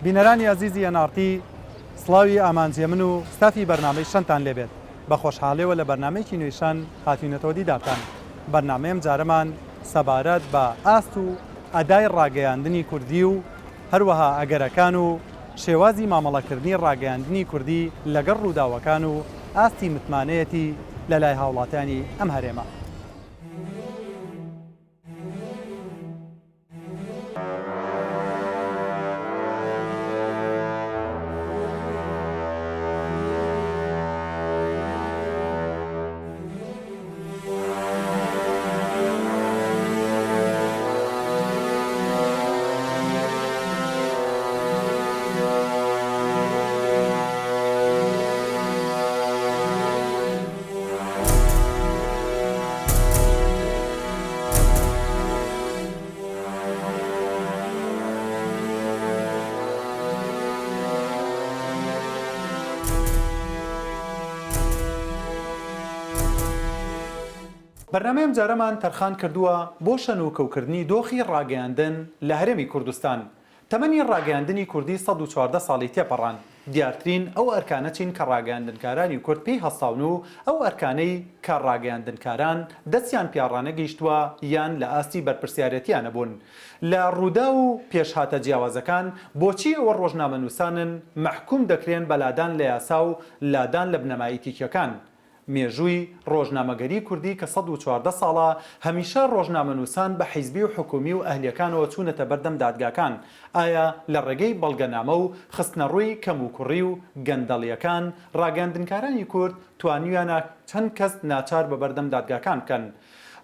بینەرانی ئەزیزی NRT سڵاوی ئامانج هێمن و ستافی بەرنامەی شەنتان لێبێت بە خۆشحاڵیەوە لە بەرنامەیەکی نوێی شەن هاتوینەتەوە دیدارتان بەرنامەی ئەم جارەمان سەبارەت بە ئاست و ئەدای ڕاگەیاندنی کوردی و هەروەها ئەگەرەکان و شێوازی مامەڵەکردنی ڕاگەیاندنی کوردی لەگەڵ ڕووداوەکان و ئاستی متمانەیەتی لەلای هاوڵاتیانی ئەم هەرێمە. بەرنامەی ئەمجارەمان تەرخان کردووە بۆ شەن و کەوکردنی دۆخی ڕاگەیاندن لە هەرێمی کوردستان. تەمەنی ڕاگەیاندنی کوردی 114 ساڵی تێپەڕاند. دیارترین ئەو ئەرکانە چین کە ڕاگەیاندنکارانی کورد پێی هەستاون و ئەو ئەرکانەی کە ڕاگەیاندنکاران دەستیان پیا ڕانەگەیشتووە یان لە ئاستی بەرپرسیارێتیانە بوون لە ڕووداو و پێشهاتە جیاوازەکان، بۆچی ئەوە ڕۆژنامەنووسانن مەحکوم دەکرێن بە لادان لە یاسا و لادان لە بنەما ئیتیکیەکان؟ مێژووی ڕۆژنامەگەری کوردی کە 114 ساڵە هەمیشە ڕۆژنامەنووسان بە حیزبی و حکومی و ئەهلیەکانەوە چوونەتە بەردەم دادگاکان، ئایا لە ڕێگەی بەڵگەنامە و خستنەڕووی کەموکوڕی و گەندەڵیەکان ڕاگەیاندنکارانی کورد توانیویانە چەند کەس ناچار بە بەردەم دادگاکان بکەن؟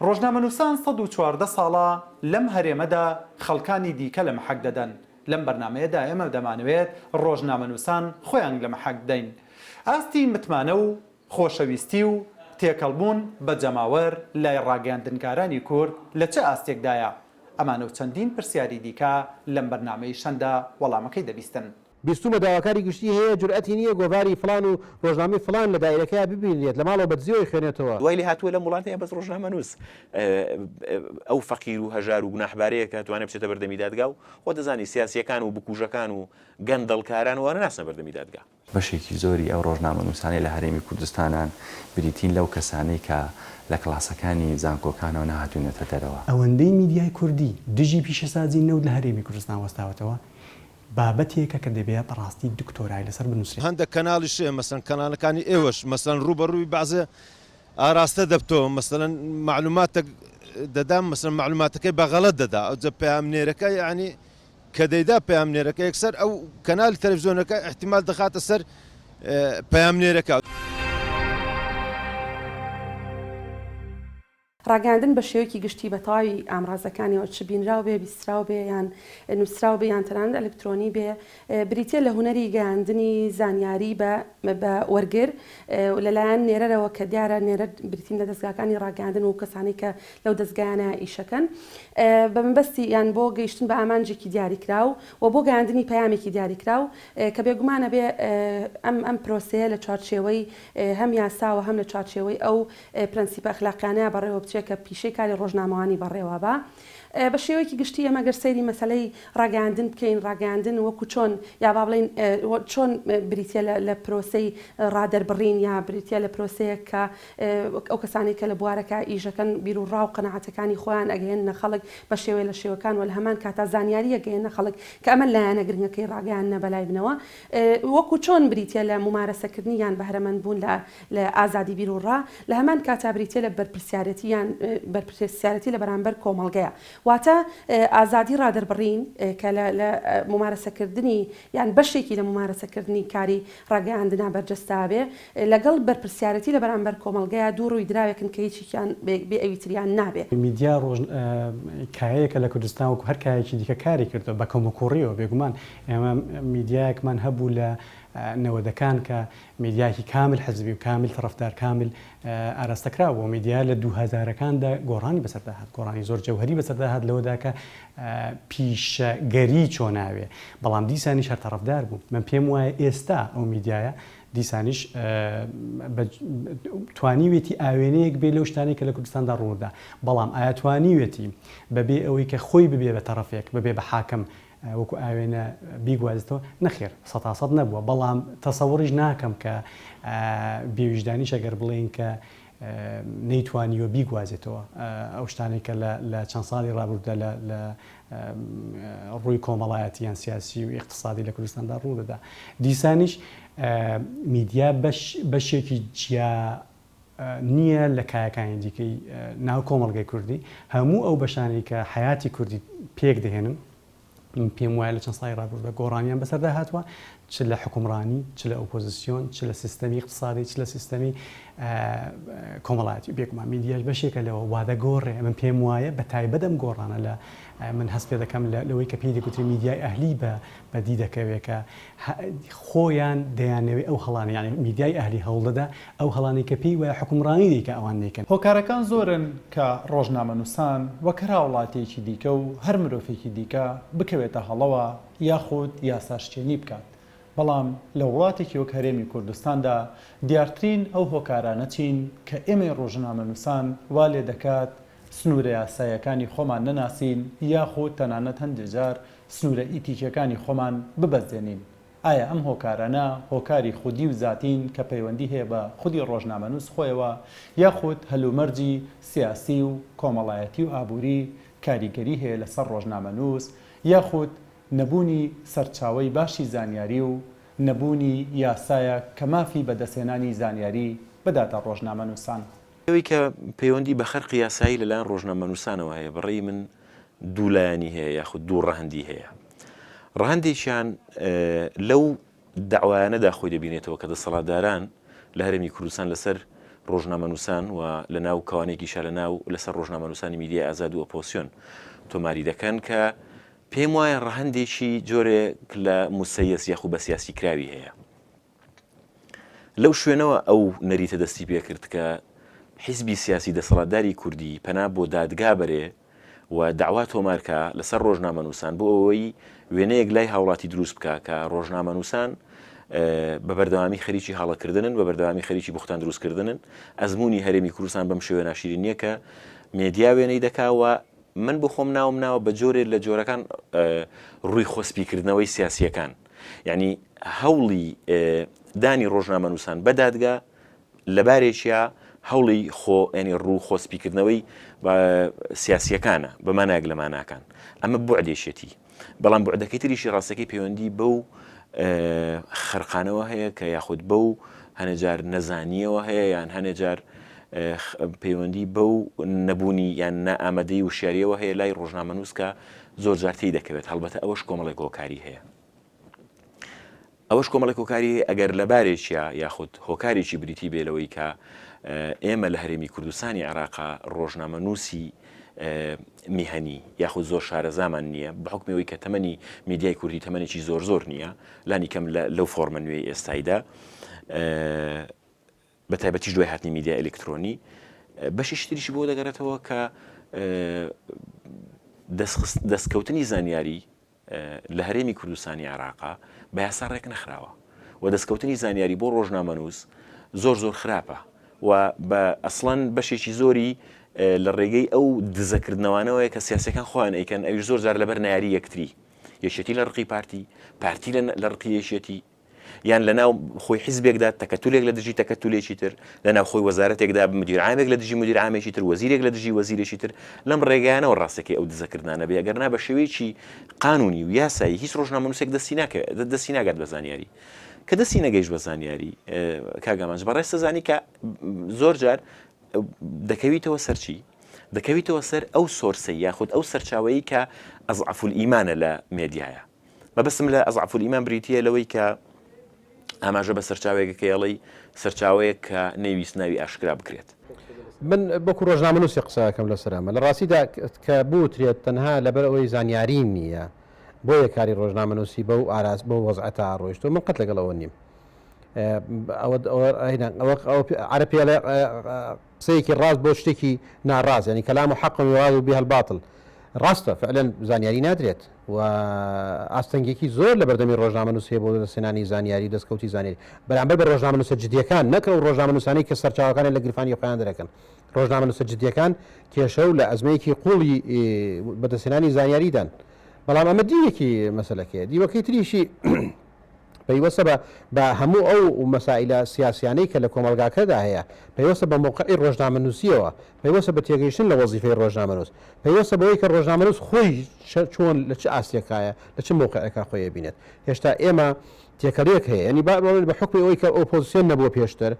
ڕۆژنامەنووسان 114 ساڵە لەم هەرێمەدا خەڵکانی دیکە لە مەحەک دەدەن، لەم بەرنامەیەدا ئێمە دەمانەوێت ڕۆژنامەنووسان خۆیان لە مەحەک بدەین. ئاستی متمانە و خۆشەویستی و تێکەڵبوون بە جەماوەر لای ڕاگەیاندنکارانی کورد لە چ ئاستێکدایە؟ ئەمانە و چەندین پرسیاری دیکە لەم بەرنامەی شەندا وەڵامەکەی دەبیستن. بیستومە داواکاری گشتی هەیە جورئەتی نییە گۆڤاری فڵان و ڕۆژنامەی فڵان لە دائیرەکەیا ببینرێت لە ماڵەوە بە دزیەوە ئەیخوێنێتەوە. وای لێهاتووە لەم وڵاتەیە بەس ڕۆژنامەنووس ئەو فەقیر و هەژار و گوناحبارەیە کە توانێت بچێتە بەردەمی دادگا و خۆ دەزانی سیاسیەکان و بکوژەکان و گەندەڵکاران وانە ناچنە بەردەمی دادگا. بەشێکی زۆری ئەو ڕۆژنامەنووسانەی لە هەرێمی کوردستانان بریتین لەو کەسانەی کە لە کڵاسەکانی زانکۆکانەوە نەهاتوونەتە دەرەوە. ئەوەندەی میدیای کوردی دژی پیشەسازی نەوت لە هەرێمی کوردستان وەستاوەتەوە، بابەتێکە کە دەبێ بەڕاستی دکتۆرای لەسەر بنووسرێ. هەندەک کەناڵیش هەیە مەسەلەن کەناڵەکانی ئێوەش مەسەلەن ڕووبەڕووی بەعزێ ئاراستە دەبتەوە مەسەلەن مەعلوماتەک دەدا مەسەلەن مەعلوماتەکەی بە غەڵەت دەدا ئەوجا پەیامنێرەکە یەعنی کە دەیدا پەیامنێرەکە یەکسەر ئەو کەنالی تەلەفزیۆنەکە ئیحتیمال دەخاتە سەر پەیامنێرەکە. ڕاگەیاندن بە شێوەیەکی گشتی بە تەواوی ئامڕازەکانیەوە چ بینراو بێ، بیستراو بێ یان نووسراو بێ یان تەنانەت ئەلکترۆنی بێ، بریتییە لە هونەری گەیاندنی زانیاری بە بە وەرگر لەلایەن نێرەرەوە کە دیارە نێرەر بریتین لە دەزگاکانی ڕاگەیاندن و کەسانەی کە لەو دەزگایانە ئیشەکەن بە مەبەستی یان بۆ گەیشتن بە ئامانجێکی دیاریکراو و بۆ گەیاندنی پەیامێکی دیاریکراو کە بێگومان ئەبێ ئەم ئەم پرۆسەیە لە چوارچێوەی هەم یاسا و هەم لە چوارچێوەی ئەو پرەنسیپە ئەخلاقیانەیا بەڕێوە بچێ کە پیشەی کاری ڕۆژنامەوانی بەڕێوە با. بە شێوەیەکی گشتی ئێمە گەر سەیری مەسەلەی ڕاگەیاندن بکەین، ڕاگەیاندن وەکو چۆن یا با بڵێین چۆن بریتیە لە لە پرۆسەی ڕادەربڕین یا بریتیە لە پرۆسەیەک کە ئەو کەسانەی کە لە بوارەکە ئیشەکەن بیروڕا و قەناعەتەکانی خۆیان ئەگەیەننە خەڵک بە شێوەیە لە شێوەکان وە لە هەمان کاتا زانیاری ئەگەیەننە خەڵک کە ئەمە لایەنە گرنگەکەی ڕاگەیاندنە بەلای منەوە وەکو چۆن بریتیە لە مومارەسەکردنی یان بەهرەمەند بوون لە لە ئازادی بیروڕا، لە هەمان کاتا بریتیە لە بەرپرسیارێتی یان بەرپرسیارێتی لە بەرامبەر کۆمەڵگەیە. واتە ئازادی ڕادەربڕین کە لە لە مومارەسەکردنی یان بەشێکی لە مومارەسەکردنی کاری ڕاگەیاندنا بەرجەستە بێ، لەگەڵ بەرپرسیارێتی لە بەرامبەر کۆمەڵگەیا دوو ڕووی دراوێکن کە هیچیکیان بێ ئەوی تریان نابێ. میدیا ڕۆژ کایەیەکە لە کوردستان وەکو هەر کایەکی دیکە کاری کردووە بە کەموکوڕیەوە بێگومان ئێمە میدیایەکمان هەبوو لە نەوەدەکان کە میدیایەکی کامل حزبی و کامل تەڕەفدار کامل ئاراستەکراو بوو، میدیا لە دووهەزارەکاندا گۆڕانی بەسەردا هات، گۆڕانی زۆر جەوهەری بەسەردا هات لەوەدا کە پیشەگەری چۆناوێ، بەڵام دیسانیش هەر تەڕەفدار بوو. من پێم وایە ئێستا ئەو میدیایە دیسانیش بە توانیوێتی ئاوێنەیەک بێ لەو شتانەی کە لە کوردستاندا ڕوودا، بەڵام ئایا توانیوێتی بەبێ ئەوەی کە خۆی ببێ بە تەڕەفێک، ببێ بە حاکم، وەکو ئاوێنە بیگوازێتەوە؟ نەخێر سەتاسەد نەبووە، بەڵام تەسەوڕیش ناکەم کە بێویژدانیش ئەگەر بڵێین کە نەیتوانیوە بیگوازێتەوە ئەو شتانەی کە لە چەند ساڵی ڕابردوودا لە ڕووی کۆمەڵایەتی یان سیاسی و ئیقتسادی لە کوردستاندا ڕوودەدا. دیسانیش میدیا بەشێکی جیا نییە لە کایەکانی دیکەی ناو کۆمەڵگەی کوردی، هەموو ئەو بەشانەی کە حەیاتی کوردی پێک دەهێنن، من پێم وایە لە چەند ساڵی ڕابردوودا گۆڕانیان بەسەردا هاتووە، چ لە حوکمڕانی، چ لە ئۆپۆزیسیۆن، چ لە سیستەمی ئیقتسادی، چ لە سیستەمی کۆمەڵایەتی. بێگومان میدیاش بەشێکە لەوە، وا دەگۆڕێ. من پێم وایە بە تایبەت ئەم گۆڕانە لە من هەست پێ دەکەم لەوەی کە پێی دەگوترێ میدیای ئەهلی بە بەدی دەکەوێ کە خۆیان دەیانەوێ ئەو هەڵانە یانی میدیای ئەهلی هەوڵ دەدا ئەو هەڵانەی کە پێی وایە حوکمڕانی دەیکا ئەوان نەیکەن. هۆکارەکان زۆرن کە ڕۆژنامەنووسان وەک هەر هاوڵاتییەکی دیکە و هەر مرۆڤێکی دیکە بکەوێتە هەڵەوە یاخود یاساشکێنی بکات، بەڵام لە وڵاتێکی وەک هەرێمی کوردستاندا دیارترین ئەو هۆکارانە چین کە ئێمەی ڕۆژنامەنووسان وا لێدەکات سنوورە یاساییەکانی خۆمان نەناسین یاخود تەنانەت هەندێ جار سنوورە ئیتیکیەکانی خۆمان ببەزێنین؟ ئایا ئەم هۆکارانە هۆکاری خودی و زاتین کە پەیوەندی هەیە بە خودی ڕۆژنامەنووس خۆیەوە یاخود هەلومەرجی سیاسی و کۆمەڵایەتی و ئابووری کاریگەری هەیە لەسەر ڕۆژنامەنووس یاخود نەبوونی سەرچاوەی باشی زانیاری و نەبوونی یاسایەک کە مافی بەدەستهێنانی زانیاری بداتە ڕۆژنامەنووسان؟ ئەوەی کە پەیوەندی بە خەرقی یاسایی لەلایەن ڕۆژنامەنووسانەوە هەیە بەڕێی من دوو لایەنی هەیە یاخود دوو ڕەهەندی هەیە. ڕەهەندێکیان لەو دەعوایانەدا خۆی دەبینێتەوە کە دەسەڵاتداران لە هەرێمی کوردستان لەسەر ڕۆژنامەنووسان و لە ناو کەوانێکیشە لە ناو لەسەر ڕۆژنامەنووسانی میدیای ئازاد و ئۆپۆسیۆن تۆماری دەکەن کە پێم وایە ڕەهەندێکی جۆرێک لە موسەیەس یاخود بە سیاسی کراوی هەیە. لەو شوێنەوە ئەو نەریتە دەستی پێکرد کە حیزبی سیاسی دەسەڵاتداری کوردی پەنا بۆ دادگا بەرێ و دەعوا تۆمار کا لەسەر ڕۆژنامەنووسان بۆ ئەوەی وێنەیەک لای هاوڵاتی دروست بکا کە ڕۆژنامەنووسان بە بەردەوامی خەریکی هەڵەکردنن بە بەردەوامی خەریکی بوختان دروستکردنن ئەزمموی هەرێمی کوردستان بەم شێوە ناشیرین نییە کە مێدیا وێنەی دەکا و من بۆ خۆم ناوم ناوە بە جۆرێک لە جۆرەکان ڕووی خۆسپیکردنەوەی سیاسیەکان یعنی هەوڵی دانی ڕۆژنامەنووسان بە دادگا لە بارێکیا هەوڵی خۆ ینی ڕوو خۆسپیکردنەوەی سیاسیەکانە بە مانایەک لە ماناکان ئەمە بوعدێشێتی بەڵام بوعدەکەی تریشی ڕاستەکەی پەیوەندی بەو خەرقانەوە هەیە کە یاخود بەو هەنێجار نەزانیەوە هەیە یان هەنێجار پەیوەندی بەو نەبوونی یان نائامادەی وشیاریەوە هەیە لای ڕۆژنامەنووس کە زۆر جار تێی دەکەوێت هەڵبەتە ئەوەش کۆمەڵێک هۆکاری هەیە ئەوەش کۆمەڵێک هۆکاری هەیە ئەگەر لە بارێکیا یاخود هۆکارێکی بریتی بێ لەوەی کە ئێمە لە هەرێمی کوردستانی عێراقا ڕۆژنامەنووسی میهەنی یاخود زۆر شارەزامان نییە بە حکمی ئەوەی کە تەمەنی میدیای کوردی تەمەنێکی زۆر زۆر نییە لانی کەم لەو فۆرمە نوێی ئێستایدا بە تایبەتیش دوای هاتنی میدیای ئەلکترۆنی بەشێکی تریشی بۆ دەگەڕێتەوە کە دەستکەوتنی زانیاری لە هەرێمی کوردستانی عێراقا بە یاسا ڕێک نەخراوە و دەستکەوتنی زانیاری بۆ ڕۆژنامەنووس زۆر زۆر خراپە و بە ئەسڵەن بەشێکی زۆری لە ڕێگەی ئەو دزەکردنەوانەوەیە کە سیاسەکان خۆیان ئەیکەن ئەویش زۆر جار لەبەر ناری یەکتری یەکێتی لە ڕقی پارتی پارتی لە ڕقی یەکێتی یان لە ناو خۆی حیزبێکدا تەکەتولێک لە دژی تەکەتولێکی تر، لە ناو خۆی وەزارەتێکدا مدیر عامێک لە دژی مدیر عامێکی تر، وەزیرێک لە دژی وەزیرێکی تر، لەم ڕێگایانەوە ڕاستەکەی ئەو دزەکردنانە بێ، ئەگەر نا بە شێوەیەکی قانوونی و یاسایی هیچ ڕۆژنامەنووسێک دەستی ناکەوێت، دەستی ناگات بە زانیاری. کە دەستی نەگەیشت بە زانیاری، کاک ئامانج بەڕێز دەزانی کە زۆر جار دەکەویتەوە سەر چی؟ دەکەویتەوە سەر ئەو source ەی یاخود ئەو سەرچاوەیەی کە ئەزعەفولئیمانە لە مێدیایە. مەبەستم لە اضعف الایمان بریتییە لەوەی کە ئاماژە بە سەرچاوەیەکەکەی ئەڵێی سەرچاوەیەک کە نەیویست ناوی ئاشکرا بکرێت. من وەکو ڕۆژنامەنووسێک قسە ئەکەم لەسەر ئەمە. لە ڕاستیدا کە بوترێت تەنها لەبەر ئەوەی زانیاریم نییە بۆیە کاری ڕۆژنامەنووسی بەو ئاراس بەو وەزعەتا ڕۆیشتووە من قەت لەگەڵ ئەوە نیم. ئەوە ئەوە عەرەب پێی ئەڵێ قسەیەکی ڕاست بۆ شتێکی ناڕاست یانی کلام حق یراد به الباطل ڕاستە فعلا زانیاری نادرێت و ئاستەنگێکی زۆر لە بەردەمی ڕۆژنامەنووس هەیە بۆ دەستهێنانی زانیاری و دەستکەوتی زانیاری بەرامبەر بە ڕۆژنامەنووسە جدیەکان نەک ئەو ڕۆژنامەنووسانەی کە سەرچاوەکانیان لە گیرفانی خۆیان دەرەکەن ڕۆژنامەنووسە جدیەکان کێشە و لە ئەزمەیەکی قوڵی بەدەستهێنانی زانیاریدان. بەڵام ئەمە دیوێکی مەسەلەکەیە دیوەکەی تریشی پەیوەستە بە بە هەموو ئەو مەسائیلە سیاسیانەی کە لە کۆمەڵگاکەدا هەیە، پەیوەستە بە مەوقعی ڕۆژنامەنووسییەوە، پەیوەستە بە تێگەیشتن لە وەزیفەی ڕۆژنامەنووس، پەیوەستە بەوەی کە ڕۆژنامەنووس خۆی چۆن لە چ ئاستێکایە، لە چ مەوقعێکا خۆی ئەبینێت. هێشتا ئێمە تێکەڵییەک هەیە، یانی با بڵێین بە حوکمی ئەوەی کە ئۆپۆزسیۆن نەبووە پێشتر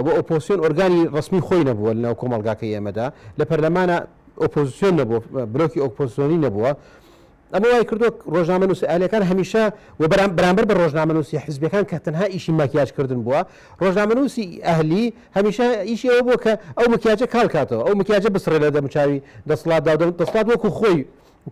و ئۆپۆزسیۆن ئۆرگانی ڕەسمی خۆی نەبووە لەناو کۆمەڵگاکەی ئێمەدا، لە پەرلەمانا ئۆپۆزسیۆن نەبووە، بلۆکی ئۆپۆزسیۆنی نەبووە، ئەمە وای کردووە ڕۆژنامەنووسە ئەهلیەکان هەمیشە و بەرامبەر بە ڕۆژنامەنووسی حزبیەکان کە تەنها ئیشی ماکیاج کردن بووە، ڕۆژنامەنووسی ئەهلی هەمیشە ئیشی ئەوە بووە کە ئەو مکیاجە کاڵ کاتەوە، ئەو مکیاجە بسڕێ لە دەموچاوی دەسەڵاتدا و دەسەڵات وەکو خۆی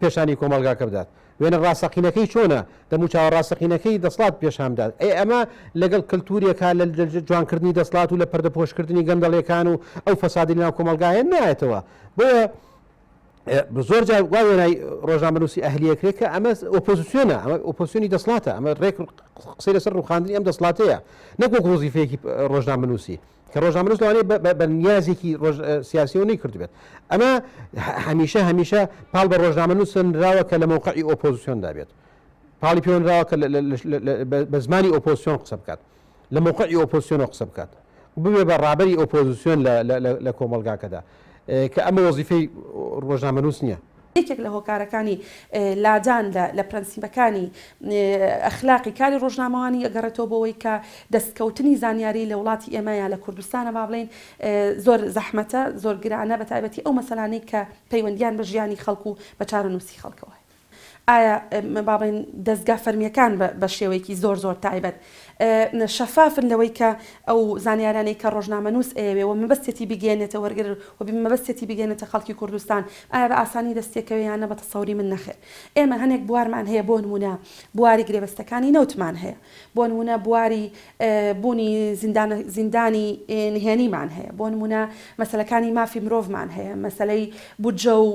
پێشانی کۆمەڵگاکە بدات. وێنە ڕاستەقینەکەی چۆنە؟ دەموچاوە ڕاستەقینەکەی دەسەڵات پێشان بدات. ئەی ئەمە لەگەڵ کەلتوورێکا لە جوانکردنی دەسەڵات و لە پەردەپۆشکردنی گەندەڵیەکان و ئەو فەسادەی لەناو کۆمەڵگا هەیە نایەتەوە. بۆیە زۆر جار وا وێنای ڕۆژنامەنووسی ئەهلی ئەکرێت کە ئەمە ئۆپۆزیسیۆنە، ئەمە ئۆپۆزیسیۆنی دەسەڵاتە، ئەمە ڕێک قسەی لەسەر ڕووخاندنی ئەم دەسەڵاتەیە، نەک وەک وەزیفەیەکی ڕۆژنامەنووسی کە ڕۆژنامەنووس لەوانەیە بە نیازێکی سیاسیەوە نەیکردبێت. ئەمە هەمیشە هەمیشە پاڵ بە ڕۆژنامەنووس نراوە کە لە مەوقعی ئۆپۆزیسیۆندا بێت، پاڵی پێوە نراوە کە بە زمانی ئۆپۆزیسیۆن قسە بکات. لە مەوقعی ئۆپۆزسیۆنەوە قسە بکات و ببێ بە ڕابەری ئۆپۆزسیۆن لە کۆمەڵگاکەدا کە ئەمە وەزیفەی ڕۆژنامەنووس نییە. یەکێک لە هۆکارەکانی لادان لە پرەنسیپەکانی ئەخلاقی کاری ڕۆژنامەوانی ئەگەڕێتەوە بۆ ئەوەی کە دەستکەوتنی زانیاری لە وڵاتی ئێمە یا لە کوردستانە با بڵێین زۆر زەحمەتە، زۆر گرانە بەتایبەتی ئەو مەسەلانەی کە پەیوەندیان بە ژیانی خەڵک و بە چارەنووسی خەڵکەوە هەیە. ئایا با بڵێین دەزگا فەرمییەکان بە شێوەیەکی زۆر زۆر تایبەت شەفافن لەوەی کە ئەو زانیارانەی کە ڕۆژنامەنووس ئەیەوێ و مەبەستێتی بیگەیەنێتە وەرگر و مەبەستێتی بگەیەنێتە خەڵکی کوردستان ئایا بە ئاسانی دەستێکەوێ یان نە بە تەسەوری من نەخێر ئێمە هەنێک بوارمان هەیە بۆ نموونە بواری گرێبەستەکانی نەوتمان هەیە بۆ نموونە بواری بوونی زیندانی نهێنیمان هەیە، بۆ نموونە مەسەلەکانی مافی مرۆڤمان هەیە، مەسەلەی بودجە و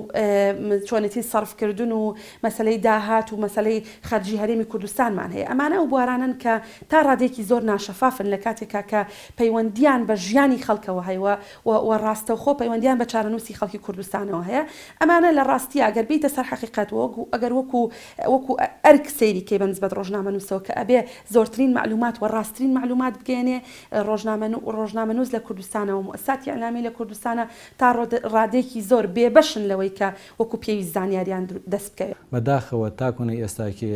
چۆنێتی سەرفکردن و مەسەلەی داهات و مەسەلەی خەرجی هەرێمی کوردستانمان هەیە. ئەمانە ئەو بوارانەن کە تا ڕادەیەکی زۆر ناشەفافن لە کاتێکا کە پەیوەندییان بە ژیانی خەڵکەوە هەیە و و ڕاستەوخۆ پەیوەندییان بە چارەنووسی خەڵکی کوردستانەوە هەیە. ئەمانە لە ڕاستیا گەر بێیتە سەر حەقیقەت و ئەگەر وەکوو وەکوو ئەرک سەیری کەی بە نسبەت ڕۆژنامەنووسەوە کە ئەبێ زۆرترین مەعلومات و ڕاستترین مەعلومات بگەیەنێ ڕۆژنامەنووس لە کوردستانەوە موئەسساتی ئیعلامی لە کوردستانە تا ڕادەیەکی زۆر بێبەشن لەوەی کە وەکو پێویست زانیاریان دەست بکەوێ. بە داخەوە تاکونەی ئێستاکێ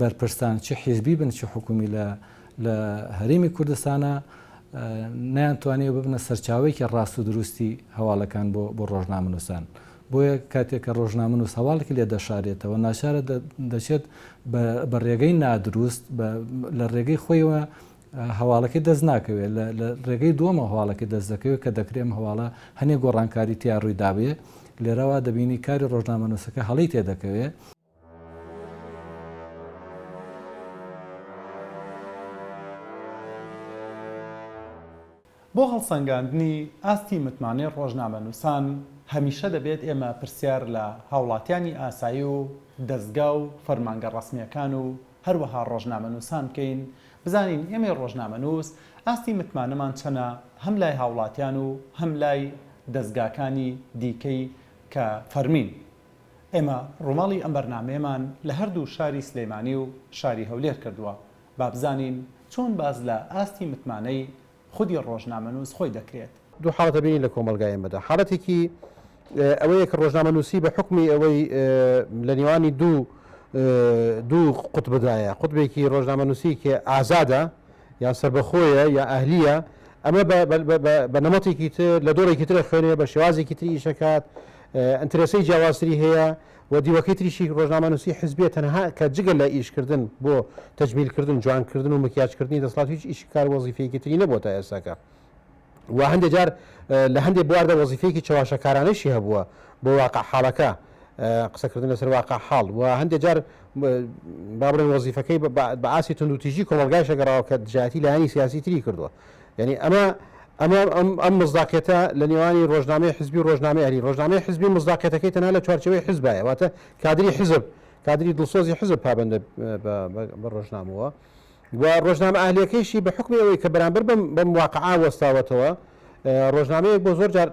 بەرپرسان چ حیزبی بن چ حکومی لە لە هەرێمی کوردستانا نەیانتوانیوە ببنە سەرچاوەیەکی ڕاست و دروستی هەواڵەکان بۆ بۆ ڕۆژنامەنووسان. بۆیە کاتێک کە ڕۆژنامەنووس هەواڵێکی لێ دەشارێتەوە ناچارە دەچێت بە ڕێگەی نادروست لە ڕێگەی خۆیەوە هەواڵەکەی دەست ناکەوێت لە ڕێگەی دووەمە هەواڵەکەی دەست دەکەوێت کە دەکرێت ئەم هەواڵە هەنێ گۆڕانکاری تیا ڕووی دابێ لێرەوە دەبینی کاری ڕۆژنامەنووسەکە هەڵی تێدەکەوێ. بۆ هەڵسەنگاندنی ئاستی متمانەی ڕۆژنامەنووسان، هەمیشە دەبێت ئێمە پرسیار لە هاوڵاتیانی ئاسایی و دەزگا و فەرمانگە ڕەسمییەکان و هەروەها ڕۆژنامەنووسان بکەین، بزانین ئێمەی ڕۆژنامەنووس ئاستی متمانەمان چەنە هەم لای هاوڵاتیان و هەم لای دەزگاکانی دیکەی کە فەرمین. ئێمە ڕووماڵی ئەم بەرنامەیەمان لە هەردوو شاری سلێمانی و شاری هەولێر کردووە، با بزانین چۆن باس لە ئاستی متمانەی خودی ڕۆژنامەنووس خۆی دەکرێت. دوو حاڵەت ئەبینین لە کۆمەڵگای ئێمەدا، حاڵەتێکی ئەوەیە کە ڕۆژنامەنووسی بە حوکمی ئەوەی لە نێوانی دوو دوو قوتبدایە، قوتبێکی ڕۆژنامەنووسی کە ئازادە یان سەربەخۆیە یا ئەهلییە، ئەمە بە نەمەتێکی تر لە دۆڕێکی تر ئەخوێنێ، بە شێوازێکی تری ئیشەکات، ئینترێسەی جیاوازتری هەیە و دیوەکەی تریشی ڕۆژنامەنووسی حزبیە تەنها کە جگە لە ئیشکردن بۆ تەجمیلکردن، جوانکردن و مکیاجکردنی دەسەڵات هیچ ئیش کار وەزیفەیەکی تری نەبووە تا ئێستاکە و هەندێک جار لە هەندێک بواردا وەزیفەیەکی چەواشەکارانەشی هەبووە بۆ واقع حاڵەکە قسەکردن لەسەر واقع حاڵ و هەندێک جار با بڵێن وەزیفەکەی بە ئاستی توندوتیژی کۆمەڵگایشە گەڕاوە کە دژایەتی لایەنی سیاسی تری کردووە یعنی ئەمە ئەمە ئەم مزداقیەتە لە نێوانی ڕۆژنامەی حزبی و ڕۆژنامەی ئەهلی ڕۆژنامەی حزبی مزداقیەتەکەی تەنها لە چوارچێوەی حزبایە واتە کادری حزب کادری دڵسۆزی حزب پابەندە بە ڕۆژنامەوە و ڕۆژنامە ئەهلیەکەیشی بە حکمی ئەوەی کە بەرامبەر بەم بەم واقعا وەستاوەتەوە. ڕۆژنامەیەک بۆ زۆر جار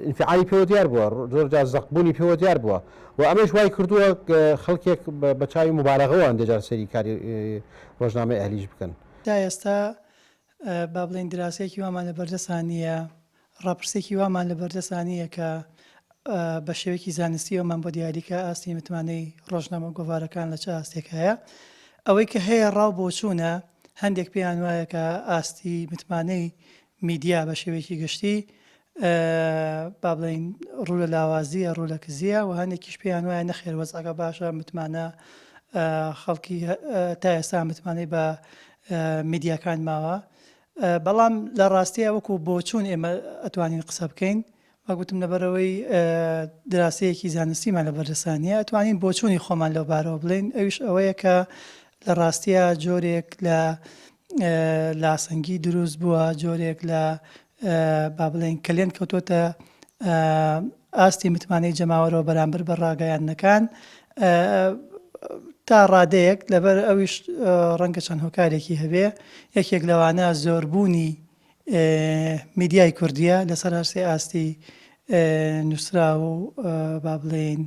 ئینفعالی پێوە دیار بووە، زۆر جار زەقبوونی پێوە دیار بووە و ئەمەیش وای کردووە خەڵکێک بە چاوی موبالەغەوە هەندێ جار سەیری کاری ڕۆژنامەی ئەهلیش بکەن. تا ئێستا با بڵێین دراسەیەکی وامان لە بەردەستا نییە، ڕاپرسییەکی وامان لە بەردەستا نییە کە بە شێوەیەکی زانستی ئەومان بۆ دیاری کا ئاستی متمانەی ڕۆژنامە و گۆڤارەکان لە چ ئاستێکایە. ئەوەی کە هەیە ڕا و بۆچوونە، هەندێک پێیان وایە کە ئاستی متمانەی میدیا بە شێوەیەکی گشتی با بڵێین ڕوو لە لاوازییە، ڕوو لە کزییە و هەندێکیش پێیان وایە نەخێر وەزعەکە باشە، متمانە خەڵکی تا ئێستا متمانەی بە میدیاکان ماوە. بەڵام لە ڕاستیا وەکو بۆچوون ئێمە ئەتوانین قسە بکەین، وەک وتم لەبەرئەوەی دراسەیەکی زانستیمان لەبەردەستا نییە ئەتوانین بۆچوونی خۆمان لەو بارەوە بڵێین ئەویش ئەوەیە کە لە ڕاستیا جۆرێک لە لاسەنگی دروست بووە جۆرێک لە با بڵێین کەلێن کەوتۆتە ئاستی متمانەی جەماوەرەوە بەرامبەر بە ڕاگەیاندنەکان تا ڕادەیەک لەبەر ئەویش ڕەنگە چەند هۆکارێکی هەبێ یەکێک لەوانە زۆربوونی میدیای کوردییە لەسەر هەرسێ ئاستی نووسراو و با بڵێین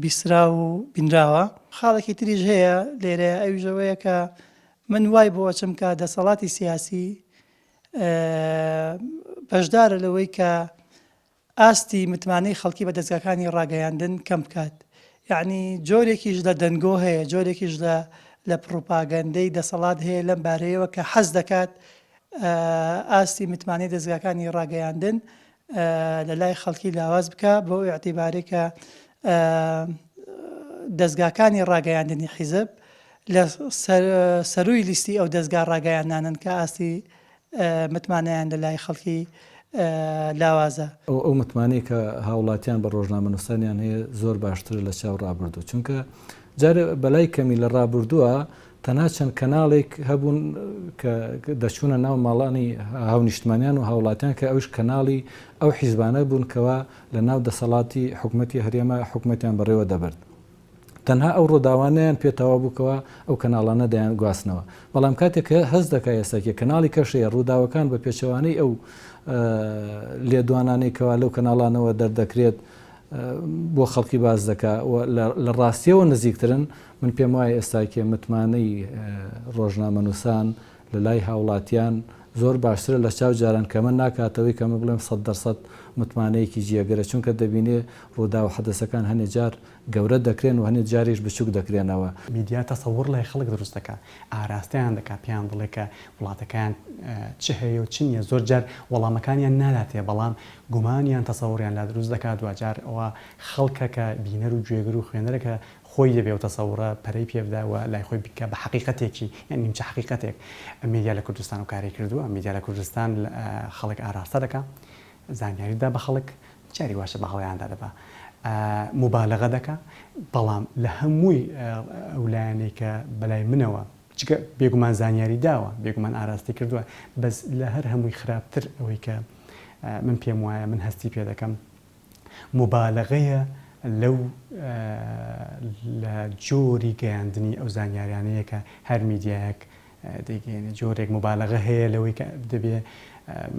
بیستراو و بینراوە. خاڵێکی تریش هەیە لێرەیە ئەویش ئەوەیە کە من وای بۆ ئەچم کە دەسەڵاتی سیاسی بەشدارە لەوەی کە ئاستی متمانەی خەڵکی بە دەزگاکانی ڕاگەیاندن کەم بکات. یەعنی جۆرێکیش لە دەنگۆ هەیە، جۆرێکیش لە لە پڕوپاگەندەی دەسەڵات هەیە لەم بارەیەوە کە حەز دەکات ئاستی متمانەی دەزگاکانی ڕاگەیاندن لە لای خەڵکی لاواز بکا بەو ئیعتیبارەی کە دەزگاکانی ڕاگەیاندنی حیزب لە سەرووی لیستی ئەو دەزگا ڕاگەیاندنانەن کە ئاستی متمانەیان لە لای خەڵکی لاوازە. ئەو متمانەی کە هاوڵاتیان بە ڕۆژنامەنووسانیان هەیە زۆر باشترە لە چاو ڕابردوو، چونکە جارێ بەلای کەمی لە ڕابردووە تەنها چەند کەناڵێک هەبوون کە دەچوونە ناو ماڵانی هاونیشتمانیان و هاوڵاتیان کە ئەوش کەناڵی ئەو حیزبانە بوون کەوا لە ناو دەسەڵاتی حکومەتی هەرێمە حکومەتیان بەڕێوە دەبرد. تەنها ئەو ڕووداوانەیان پێ تەواو بوو کەوا ئەو کەناڵانە دەیان گواستنەوە بەڵام کاتێک کە هەست دەکا ئێستا کێ کەناڵی کەش هەیە ڕووداوەکان بە پێچەوانەی ئەو لێدوانانەی کەوا لەو کەناڵانەوە دەردەکرێت بۆ خەڵکی باس دەکا و لە ڕاستیەوە نزیکترن من پێم وایە ئێستا کێ متمانەی ڕۆژنامەنووسان لە لای هاوڵاتیان زۆر باشترە لە چاو جاران کە من ناکاتەوەی کە من بڵێم 100% متمانەیەکی جێگرە چونکە دەبینێ ڕووداو حەدەسەکان هەنێ جار گەورە دەکرێن و هەنێ جاریش بچوک دەکرێنەوە. میدیا تەسەوڕ لای خەڵک دروست دەکا، ئاراستەیان دەکا، پێیان دەڵێ کە وڵاتەکەیان چ هەیە و چ نییە، زۆر جار وەڵامەکانیان ناداتێ، بەڵام گومان یان تەسەوڕیان لا دروست دەکا، دواجار ئەوە خەڵکە کە بینەر و گوێگر و خوێنەرە کە خۆی دەبێ ئەو تەسەوڕە پەرەی پێ بدا و لای خۆی بکا بە حەقیقەتێکی یان نیمچە حەقیقەتێک. میدیا لە کوردستان ئەو کارەی کردووە، میدیا لە کوردستان خەڵک ئاراستە دەکا، زانیاری دەدا بە خەڵک، جاری واشە بە هەڵەیاندا دەبا موبالەغە دەکا، بەڵام لە هەمووی ئەو لایەنەی کە بەلای منەوە جگە بێگومان زانیاری داوە، بێگومان ئاراستەی کردووە، بەس لە هەر هەمووی خراپتر ئەوەی کە من پێم وایە من هەستی پێ دەکەم موبالەغەیە لەو لە جۆری گەیاندنی ئەو زانیاریانەیە کە هەر میدیایەک دەیگەیەنێت جۆرێک موبالەغە هەیە لەوەی کە دەبێ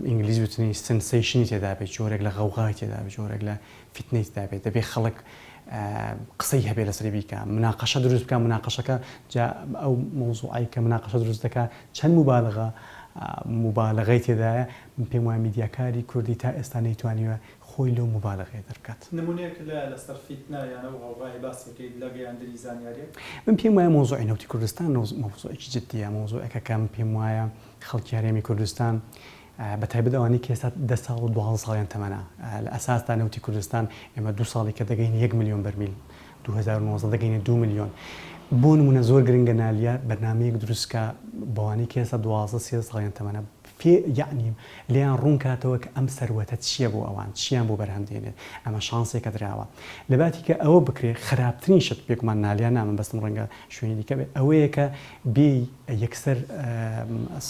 ئینگلیز وتنی sensation ی تێدا بێت جۆرێک لە غەوغای تێدا بێت جۆرێک لە فیتنەی تێدا بێت دەبێ خەڵک قسەی هەبێ لەسەری بیکا مناقەشە دروست بکا مناقەشەکە جا ئەو مەوزوعەی کە مناقەشە دروست دەکا چەند موبالغە موبالغەی تێدایە من پێم وایە میدیاکاری کوردی تا ئێستا نەیتوانیوە خۆی لەو موبالغەیە دەربکات. نمونەیەک لایە لەسەر فیتنە یان ئەو غەوغایەی باسی ئەکەیت لە گەیاندنی زانیاریەک؟ من پێم وایە مەوزوعی نەوتی کوردستان مەوزوعێکی جدیە، مەوزوعێکە کە من پێم وایە خەڵکی هەرێمی کوردستان بە تایبەت ئەوانەی کە ئێستا دە ساڵ و 12 ساڵیان تەمەنە لە ئەساسدا نەوتی کوردستان ئێمە دوو ساڵی کە دەگەینە یەک ملیۆن بەرمیل 2019 دەگەینە دوو ملیۆن بۆ نمونە زۆر گرنگە نالیا بەرنامەیەک دروست کا بەوانەی کە ئێستا 12 سێ ساڵیان تەمەنە پێ یەعنی لێیان ڕوون کاتەوە کە ئەم سەروەتە چییە بۆ ئەوان، چییان بۆ بەرهەم دێنێت، ئەمە شانسێکە دراوە. لە باتی کە ئەوە بکرێ خراپترین شت، بێگومان نالیا نا مەبەستم ڕەنگە شوێنی دیکە بێ، ئەوەیە کە بێی یەکسەر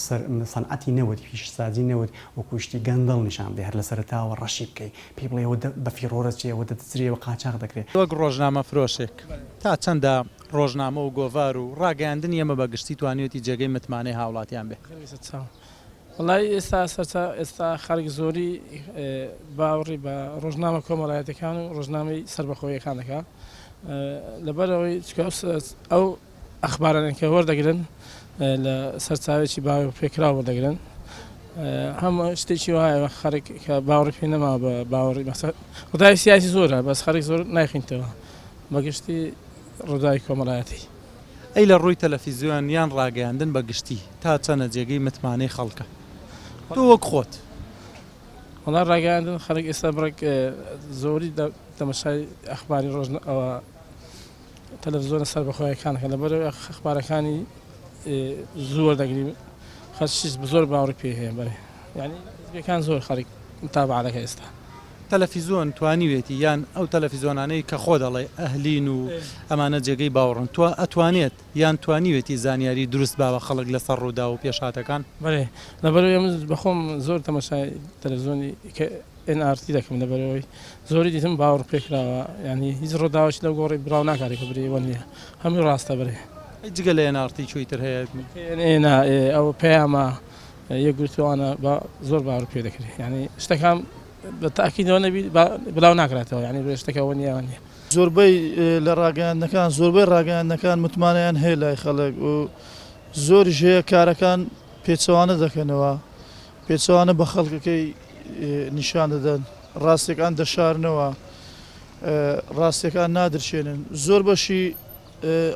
سەر سەنعەتی نەوت، پیشەسازی نەوت وەکوو شتی گەندەڵ نیشان بدەی، هەر لە سەرەتاوە ڕەشی بکەی، پێی بڵێی ئەوە بە فیڕۆ دەچێ، ئەوە دەدزرێ و قاچاخ دەکرێ. وەک ڕۆژنامە فرۆشێک تا چەندە ڕۆژنامە و گۆڤار و ڕاگەیاندنی ئێمە بە گشتی توانیویەتی جێگەی متمانەی هاوڵاتیان بێ؟ وەڵایی ئێستا سەرچا ئێستا خەڵک زۆری باوەڕی بە ڕۆژنامە کۆمەڵایەتەکان و ڕۆژنامەی سەربەخۆیەکان دەکا لەبەرئەوەی چونکە ئەو ئەخبارانەی کە وەردەگرن لە سەرچاوێکی باوەڕ پێکراو وەردەگرن هەم شتێکی وایە خەڵک کە باوەڕی پێ نەماوە بە باوەڕی مەسە ڕووداوی سیاسی زۆرە بەس خەڵک زۆر نایخوینتەوە بەگشتی ڕووداوی کۆمەڵایەتی. ئەی لە ڕووی تەلەفیزیۆن یان ڕاگەیاندن بە گشتی تا چەنە جێگەی متمانەی خەڵکە؟ تۆ وەک خۆت. وەڵا ڕاگەیاندن خەڵک ئێستا بڕێک زۆری تەمەشای ئەخباری ڕۆژ ئەوە تەلەفزیۆنە سەربەخۆیەکان کە لەبەرئەوەی ئەخبارەکانی زوو وەردەگری خەڵکیش زۆر باوەڕی پێی هەیە بەرێ یعنی حزبیەکان زۆر خەڵک متابعە دەکە ئێستا. تەلەفیزۆن توانیوێتی یان ئەو تەلەفیزۆنانەی کە خۆ دەڵێ ئەهلین و ئەمانە جێگەی باوەڕن توا ئەتوانێت یان توانیوێتی زانیاری دروست با بە خەڵک لەسەر ڕووداو و پێشهاتەکان؟ بەرێ لەبەرئەوەی من بەخۆم زۆر تەمەشای تەلەفزیۆنی کە ئێن ئاڕ تی دەکەم لەبەرئەوەی زۆری دیتم باوەڕ پێکراوە یانی هیچ ڕووداوێکی لەو گۆڕی بڵاو ناکات کە برێ وە نییە هەمووی ڕاستە برێ. ئەی جگە لە ئێن ئاڕ تی کوێی تر هەیە؟ ئێ نا ئێ ئەو پەیامە یەکگرتووانە با زۆر باوەڕ پێ دەکرێ یانی شتەکان بە تاکیدەوە نەبی بڵاو ناکراتەوە یانی برێ شتەکە وە نییە وە نییە. زۆربەی لە ڕاگەیاندنەکان زۆربەی ڕاگەیاندنەکان متمانەیان هەیە لای خەڵک و زۆریش هەیە کارەکان پێچەوانە دەکەنەوە پێچەوانە بە خەڵکەکەی نیشان دەدەن، ڕاستیەکان دەشارنەوە، ڕاستیەکان نادرکێنن، زۆر بەشی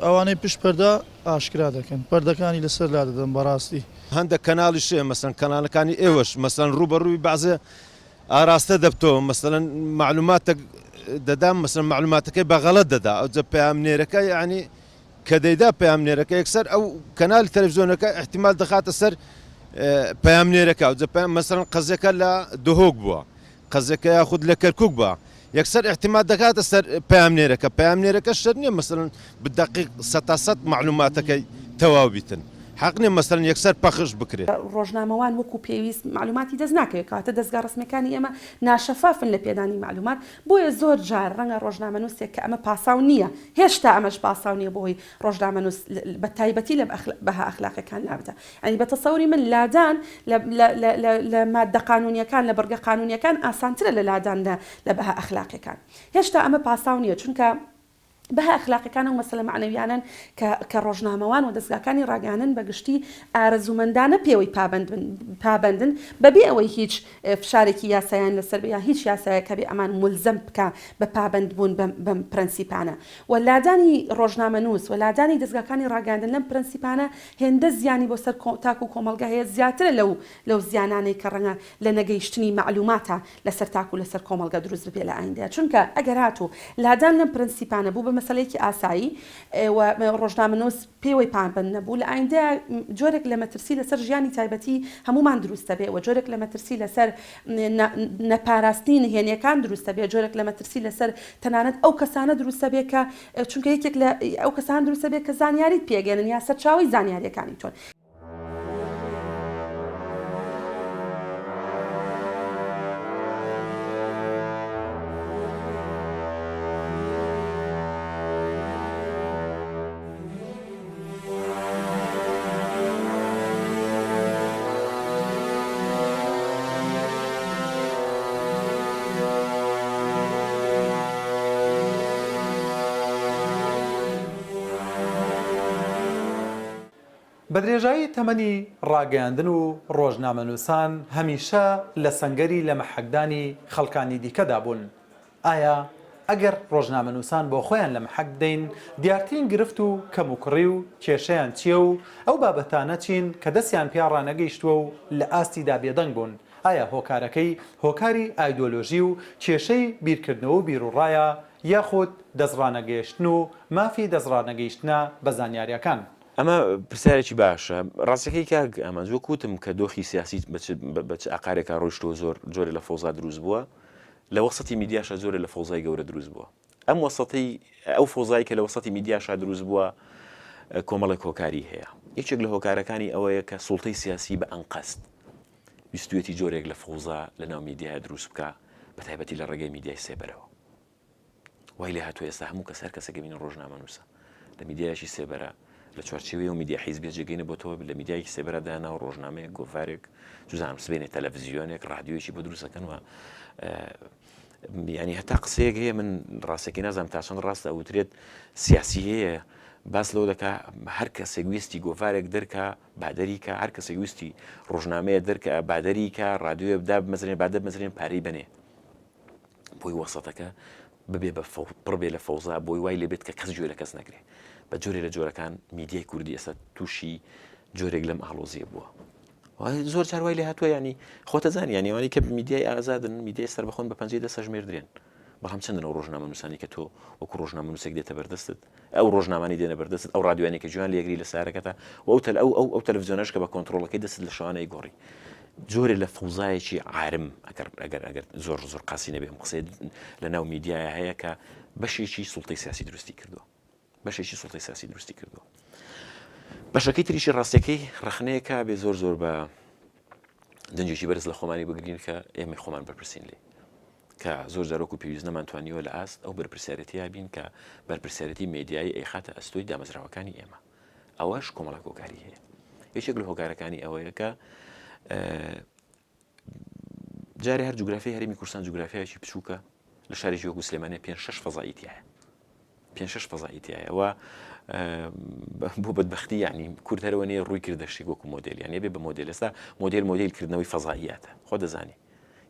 ئەوانەی پشت پەردە ئاشکرا دەکەن، پەردەکانی لەسەر لادەدەن بەڕاستی. هەندێک کەناڵیش هەیە مەسەلەن کەناڵەکانی ئێوەش مەسەلەن ڕووبەڕووی بەعزێ ئاراستە دەبتەوە مەسەلەن مەعلوماتێک دەدا مەسەلەن مەعلوماتەکەی بە غەڵەت دەدا ئەوجا پەیامنێرەکە یەعنی کە دەیدا پەیامنێرەکە یەکسەر ئەو کەنالی تەلەفزیۆنەکە ئیحتیمال دەخاتە سەر پەیامنێرەکە ئەوجا پەیام مەسەلەن قەزیەکە لە دهۆک بووە قەزیەکە یاخود لە کەرکوک بووە یەکسەر ئیحتیمال دەکاتە سەر پەیامنێرەکە پەیامنێرەکە شەرت نییە مەسەلەن بدەقیق سەتا سەت مەعلوماتەکەی تەواو بیتن حەق نییە مەسەلەن یەکسەر پەخش بکرێت. ڕۆژنامەوان وەکو پێویست مەعلوماتی دەست ناکەوێت کەواتە دەزگا ڕەسمیەکانی ئێمە ناشەفافن لە پێدانی مەعلومات بۆیە زۆر جار ڕەنگە ڕۆژنامەنووسێک کە ئەمە پاساو نییە، هێشتا ئەمەش پاساو نییە بۆ ئەوەی ڕۆژنامەنووس بە تایبەتی لە بەها ئەخلاقیەکان لابدا. یانی بە تەسەوری من لادان لە لە لە لە لە ماددە قانوونیەکان، لە بڕگە قانوونیەکان ئاسانترە لە لادان لە لە بەها ئەخلاقیەکان. هێشتا ئەمە پاساو نییە چونکە بەها ئەخلاقیەکان ئەو مەسەلە مەعنەویانەن کە کە ڕۆژنامەوان و دەزگاکانی ڕاگەیاندن بە گشتی ئارەزوومەندانە پێوەی پابەند بن پابەندن بەبێ ئەوەی هیچ فشارێکی یاسایان لەسەر بێ یان هیچ یاسایەک هەبێ ئەمان مولزەم بکا بە پابەند بوون بەم بەم پرەنسیپانە و لادانی ڕۆژنامەنووس و لادانی دەزگاکانی ڕاگەیاندن لەم پرەنسیپانە هێندە زیانی بۆ سەر تاک و کۆمەڵگە هەیە زیاترە لەو لەو زیانانەی کە ڕەنگە لە نەگەیشتنی مەعلوماتە لەسەر تاک و لەسەر کۆمەڵگە دروست ببێ لە ئایندەیا چونکە ئەگەر هاتوو لادان لەم پرەنسیپانە بوو بە مەسەلەیەکی ئاسایی و ڕۆژنامەنووس پێوەی پابەند نەبوو لە ئایندەیا جۆرێک لە مەترسی لەسەر ژیانی تایبەتی هەموومان دروست دەبێ و جۆرێک لە مەترسی لەسەر نەپاراستنی نهێنیەکان دروست دەبێ جۆرێک لە مەترسی لەسەر تەنانەت ئەو کەسانە دروست دەبێ کە چونکە یەکێک لە ئەو کەسان دروست دەبێ کە زانیاریت پێگەێنن یا سەرچاوەی زانیاریەکانی تۆن. بە درێژایی تەمەنی ڕاگەیاندن و ڕۆژنامەنووسان هەمیشە لە سەنگەری لە مەحەکدانی خەڵکانی دیکەدا بوون. ئایا ئەگەر ڕۆژنامەنووسان بۆ خۆیان لە مەحەک بدەین دیارترین گرفت و کەموکوڕی و کێشەیان چییە و ئەو بابەتانە چین کە دەستیان پیا ڕانەگەیشتووە و لە ئاستیدا بێدەنگ بوون؟ ئایا هۆکارەکەی هۆکاری ئایدۆلۆژی و کێشەی بیرکردنەوە و بیروڕایە یاخود دەستڕانەگەیشتن و مافی دەستڕانەگەیشتنە بە زانیارییەکان؟ ئەمە پرسیارێکی باشە. ڕاستەکەی کاک ئامانج وەک وتم کە دۆخی سیاسی بە چ ئاقارێکا ڕۆیشتووە زۆر جۆرێ لە فەوزا دروست بووە. لە وەسەتی میدیاشا جۆرێ لە فەوزای گەورە دروست بووە. ئەم وەسەتەی ئەو فەوزای کە لە وەسەتی میدیاشا دروست بووە کۆمەڵێک هۆکاری هەیە. یەکێک لە هۆکارەکانی ئەوەیە کە سوڵتەی سیاسی بە ئەنقەست ویستویەتی جۆرێک لە فەوزا لە ناو میدیایا دروست بکا بە تایبەتی لە ڕێگەی میدیای سێبەرەوە. وای لێ هاتووە ئێستا هەموو کەس هەر کەسێک بینە ڕۆژنامەنووسە لە میدیایەکی سێبەرە. لە چوارچێوەی ئەو میدیا حیزبیە جێگەی نەبۆتەوە لە میدیایەکی سێبەرا دایانناوە ڕۆژنامەیەک گۆڤارێک چوزانم سبەینێ تەلەڤزیۆنێک ڕادیۆیەکی بۆ دروست ئەکەن و یعنی هەتا قسەیەک هەیە من ڕاستەکەی نازانم تا چەند ڕاستە ئەوترێت سیاسی هەیە باس لەوە دەکا هەر کەسێک ویستی گۆڤارێک دەرکا بادەریکە هەر کەسێک ویستی ڕۆژنامەیە دەرکە بادەریکە ڕادیۆیە دابمەزرێن بادەمەزرێن پارەی بنێ بۆی وەسەتەکە ببێ بە پڕ بێ لە فەوزا بۆی وای لێبێت کە کەس گوێ لە کەس نەگرێ بە جۆرێ لە جۆرەکان میدیای کوردی ئێستا تووشی جۆرێک لەم ئاڵۆزیە بووە زۆر جار وای لێ هاتووە ینی خۆتە زانی یانی ئەوانەی کە میدیای ئازادن میدیای سەربەخۆن بە پەنجەی دەست ئەژمێردرێن بەڵام چەندن ئەو ڕۆژنامەنووسانی کە تۆ وەکو ڕۆژنامەنووسێک دێتە بەردەستت ئەو ڕۆژنامانی دێنە بەردەستت ئەو ڕادیۆیانەی کە گوێیان لێگری لە سارەکەتە و ئەو تەل ئەو ئەو ئەو تەلەڤزیۆنەش کە بە کۆنتڕۆڵەکەی دەستت لە شەوانە ئەیگۆڕی جۆرێ لە فەوزایەکی عارم ئەگەر ئەگەر ئەگەر زۆر زۆر قاسی نەبێ ئەم قسەیە لە ناو میدیایە هەیە کە بەشێکی سوڵتەی سیاسی دروستی کردووە بەشێکی سوڵتەی سیاسی دروستی کردووە بەشەکەی تریشی ڕاستەکەی ڕەخنەیەکە بێ زۆر زۆر بە دەنگێکی بەرز لە خۆمانی بگرین کە ئێمەی خۆمان بەرپرسین لێ کە زۆر جار وەکو پێویست نەمانتوانیوە لە ئاست ئەو بەرپرسیارێتییە بین کە بەرپرسیارێتی مێدیایی ئەیخاتە ئەستۆی دامەزراوەکانی ئێمە. ئەوەش کۆمەڵێک هۆکاری هەیە. یەکێک لە هۆکارەکانی ئەوەیە کە جارێ هەر جوگرافی هەرێمی کوردستان جوگرافیایەکی بچووکە لە شارێکی وەکو سلێمانی پێ شەش فەزایی تایە پێ شەش فەزایی تایە و بۆ بەدبختی یعنی کورد هەرەوە نیە ڕووی کردە شتێک وەکو مۆدێل یعنی بێ بە مۆدێل ئێستا مۆدێل مۆدێل کردنەوەی فەزاییاتە خۆ دەزانی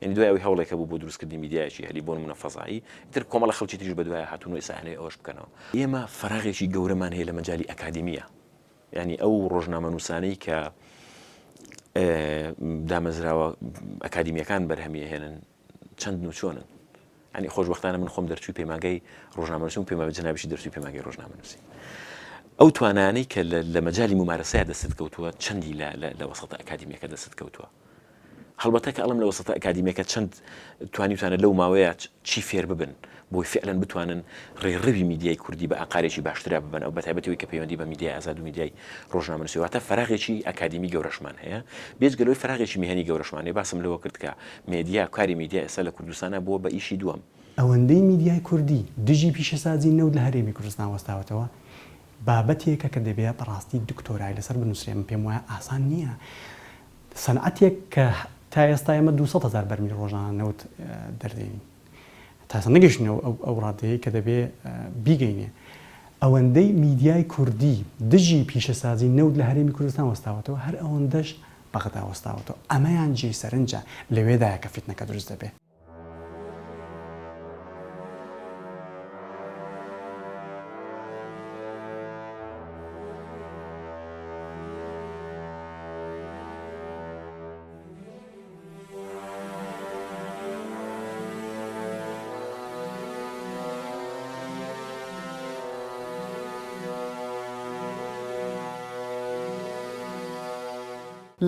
یانی دوای ئەوەی هەوڵێک هەبوو بۆ دروستکردنی میدیایەکی هەلی بۆ نمونە فەزایی، ئیتر کۆمەڵە خەڵکی تریش بەدوایا هاتوون و ئێستا ئەیانەوێ ئەوەش بکەنەوە. ئێمە فەراغێکی گەورەمان هەیە لە مەجالی ئەکادیمییە، یانی ئەو ڕۆژنامەنووسانەی کە دامەزراوە ئەکادیمییەکان بەرهەمی ئەهێنن چەندن و چۆنن؟ یانی خۆشبەختانە من خۆم دەرچووی پەیمانگای ڕۆژنامەنووسیم و پێم جەنابیشی دەرچووی پەیمانگای ڕۆژنامەنووسی. ئەو توانایانەی کە لە مەجالی مومارەسەیا دەستت کەوتووە چەندی لە وەسەتە ئەکادیمییەکە دەستت کەوتووە؟ هەڵبەتە کە ئەڵێم لە وەسەتە ئەکادیمیەکە چەند توانیوتانە لەو ماوەیە چی فێر ببن بۆی فعلەن بتوانن ڕێڕەوی میدیای کوردی بە ئاقارێکی باشترا ببەن ئەو بەتایبەتی ئەوەی کە پەیوەندی بە میدیای ئازاد و میدیای ڕۆژنامەنووسی واتە فەراغێکی ئەکادیمی گەورەشمان هەیە بێجگە لەوەی فەراغێکی میهەنی گەورەشمان هەیە باسم لەوە کرد کە مێدیا کاری میدیا ئێستا لە کوردستانا بووە بە ئیشی دووەم. ئەوەندەی میدیای کوردی دژی پیشەسازی نەوت لە هەرێمی کوردستان وەستاوەتەوە، بابەتێکە کە دەبێ بەڕاستی دکتۆرای لەسەر بنووسرێ، من پێم وایە ئاسان نییە سەنعەتێک کە تا ئێستا ئێمە 200 هەزار بەرمیل ڕۆژانە نەوت دەردێنین تا ئێستا نەگەیشتینە ئەو ڕادەیەی کە دەبێ بیگەینێ. ئەوەندەی میدیای کوردی دژی پیشەسازی نەوت لە هەرێمی کوردستان وەستاوەتەوە، هەر ئەوەندەش بەغدا وەستاوەتەوە. ئەمەیان جێی سەرنجە، لەوێدایە کە فیتنەکە دروست دەبێ.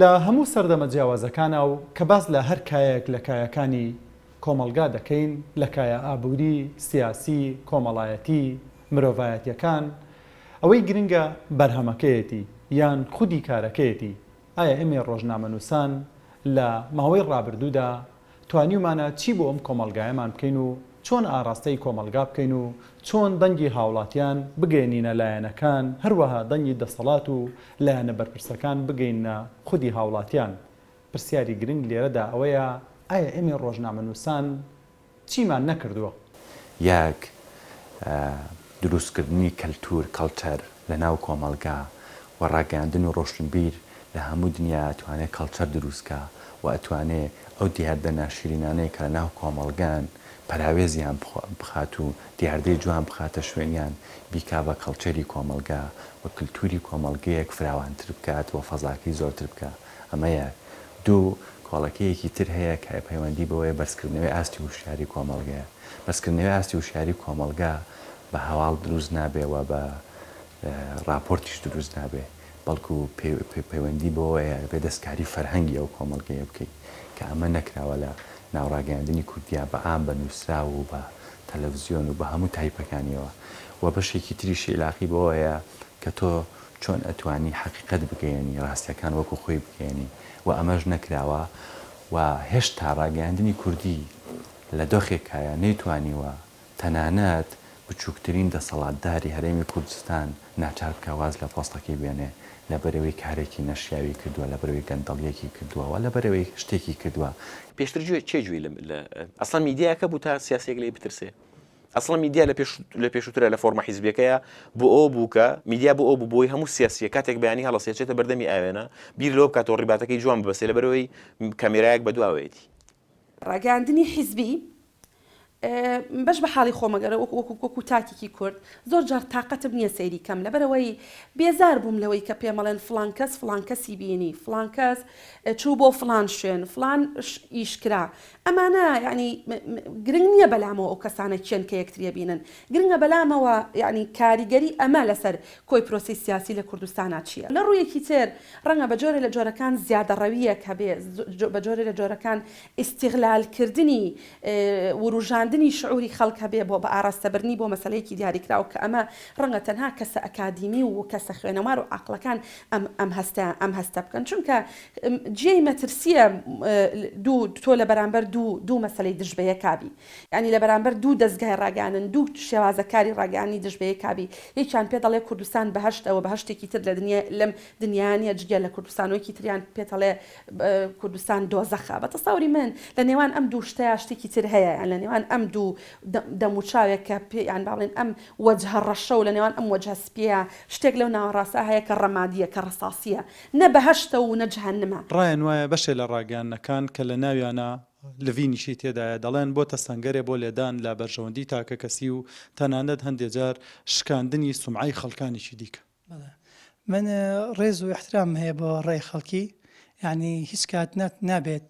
لە هەموو سەردەمە جیاوازەکانا و کە باس لە هەر کایەک لە کایەکانی کۆمەڵگا دەکەین، لە کایە ئابووری، سیاسی، کۆمەڵایەتی، مرۆڤایەتیەکان، ئەوەی گرنگە بەرهەمەکەیەتی یان خودی کارەکەیەتی، ئایا ئێمەی ڕۆژنامەنووسان لە ماوەی ڕابردوودا توانیومانە چی بۆ ئەم کۆمەڵگایەمان بکەین و چۆن ئاڕاستەی کۆمەڵگا بکەین و چۆن دەنگی هاوڵاتیان بگەیەنینە لایەنەکان، هەروەها دەنگی دەسەڵات و لایەنە بەرپرسەکان بگەیننە خودی هاوڵاتیان؟ پرسیاری گرنگ لێرەدا ئەوەیە ئایا ئێمەی ڕۆژنامەنووسان چیمان نەکردووە؟ یەک، دروستکردنی کەلتور، culture، لەناو کۆمەڵگا و ڕاگەیاندن و ڕۆشنبیر لە هەموو دنیا ئەتوانێ culture دروست کا و ئەتوانێ ئەو دیاردە ناشیرینانەی کە لەناو کۆمەڵگان پەراوێزیان بخات و دیاردەی جوان بخاتە شوێنیان بیکا بە culture ی کۆمەڵگا و کلتوری کۆمەڵگەیەک فراوانتر بکات و فەزاکەی زۆرتر بکا ئەمە یەک. دوو، کۆڵەکەیەکی تر هەیە کە پەیوەندی بەوەیە بەرزکردنەوەی ئاستی هوشیاری کۆمەڵگەیە. بەرزکردنەوەی ئاستی هوشیاری کۆمەڵگا بە هەواڵ دروست نابێ و بە ڕاپۆرتیش دروست نابێ، بەڵکو پەیوەندی بەوەیە ئەبێ دەستکاری فەرهەنگی ئەو کۆمەڵگەیە بکەی کە ئەمە نەکراوە لە ناو ڕاگەیاندنی کوردیا بە عام بە نووسراو و بە تەلەفزیۆن و بە هەموو تایپەکانیەوە و بەشێکی تریشی ئیلاقی بەوەیە کە تۆ چۆن ئەتوانی حەقیقەت بگەیەنی، ڕاستیەکان وەکو خۆی بگەیەنی و ئەمەش نەکراوە و هێشتا ڕاگەیاندنی کوردی لە دۆخێکایە نەیتوانیوە تەنانەت بچووکترین دەسەڵاتداری هەرێمی کوردستان ناچار بکا واز لە پۆستەکەی بێنێ لەبەرئەوەی کارێکی نەشیاوی کردووە، لەبەرئەوەی گەندەڵیەکی کردووە و لەبەرئەوەی شتێکی کردووە. پێشتر گوێ کێ گوێی لە لە ئەسڵەن میدیایەکە بوو تا سیاسیەک لێی بترسێ؟ ئەسڵەن میدیا لە پێش لە پێشووترە لە فۆرمە حیزبیەکەیە بۆ ئەوە بوو کە میدیا بۆ ئەو بوو بۆی هەموو سیاسیە کاتێک بەیانی هەڵەسێ چێتە بەردەمی ئاوێنە بیر لەوە بکاتەوە ڕیباتەکەی جوان ببەسێ لەبەرئەوەی کامێرایەک بەدواوەیەتی. ڕاگەیاندنی حیزبی بەش بە حاڵی خۆم ئەگەر وەکو وەکو وەکو تاکێکی کورد زۆر جار تاقەتم نییە سەیری کەم لەبەرئەوەی بێزار بووم لەوەی کە پێمەڵێن فڵان کەس فڵان کەسی بینی فڵان کەس چوو بۆ فڵان شوێن فڵان ئیش کرا ئەمانە یعنی گرنگ نییە بەلامەوە ئەو کەسانە کێن کە یەکتریە بینن گرنگە بەلامەوە یعنی کاریگەری ئەمە لەسەر کۆی پرۆسەی سیاسی لە کوردستانا چییە لە ڕوویەکی تر ڕەنگە بە جۆرێ لە جۆرەکان زیادەڕەوییەک هەبێ، بە جۆرێ لە جۆرەکان ئیستیغلالکردنی وروژاندنی شعوری خەڵک هەبێ بۆ بە ئاراستەبردنی بۆ مەسەلەیەکی دیاریکراو کە ئەمە ڕەنگە تەنها کەسە ئەکادیمی و کەسە خوێنەوار و عاقڵەکان ئەم ئەم هەستە ئەم هەستە بکەن چونکە جێی مەترسییە دوو تۆ لە بەرامبەر دوو دوو مەسەلەی دژ بە یەکا بی. یانی لە بەرامبەر دوو دەزگای ڕاگەیاندن، دوو شێوازە کاری ڕاگەیاندنی دژ بە یەکابی، یەکیان پێت ئەڵێ کوردستان بەهەشتە و بەهەشتێکی تر لە دنیا لەم دنیایە نیە جگە لە کوردستان و یەکی تریان پێت ئەڵێ کوردستان دۆزەخە. بە تەسەوری من لە نێوان ئەم دوو شتەیا شتێکی تر هەیە، یان لە نێوان ئەم دوو دەموچاوێک کە پێ یان با بڵێین ئەم وەجهە ڕەشە و لە نێوان ئەم وەجهە سپیەیا شتێک لەو ناوەڕاستە هەیە کە ڕەمادیە، کە ڕەساسیە. نە بەهەشتە و نە جەهەنمە. ڕایان وایە بەشێ لە ڕاگەیاندنەکان کە لە ناویانا لڤینیشی تێدایە، دەڵێن بۆتە سەنگەرێ بۆ لێدان لە بەرژەوەندی تاکەکەسی و تەنانەت هەندێ جار شکاندنی سومعەی خەڵکانێکی دیکە. بەڵێ من ڕێز و ئیحترامم هەیە بۆ ڕای خەڵکی یانی هیچ کات نابێت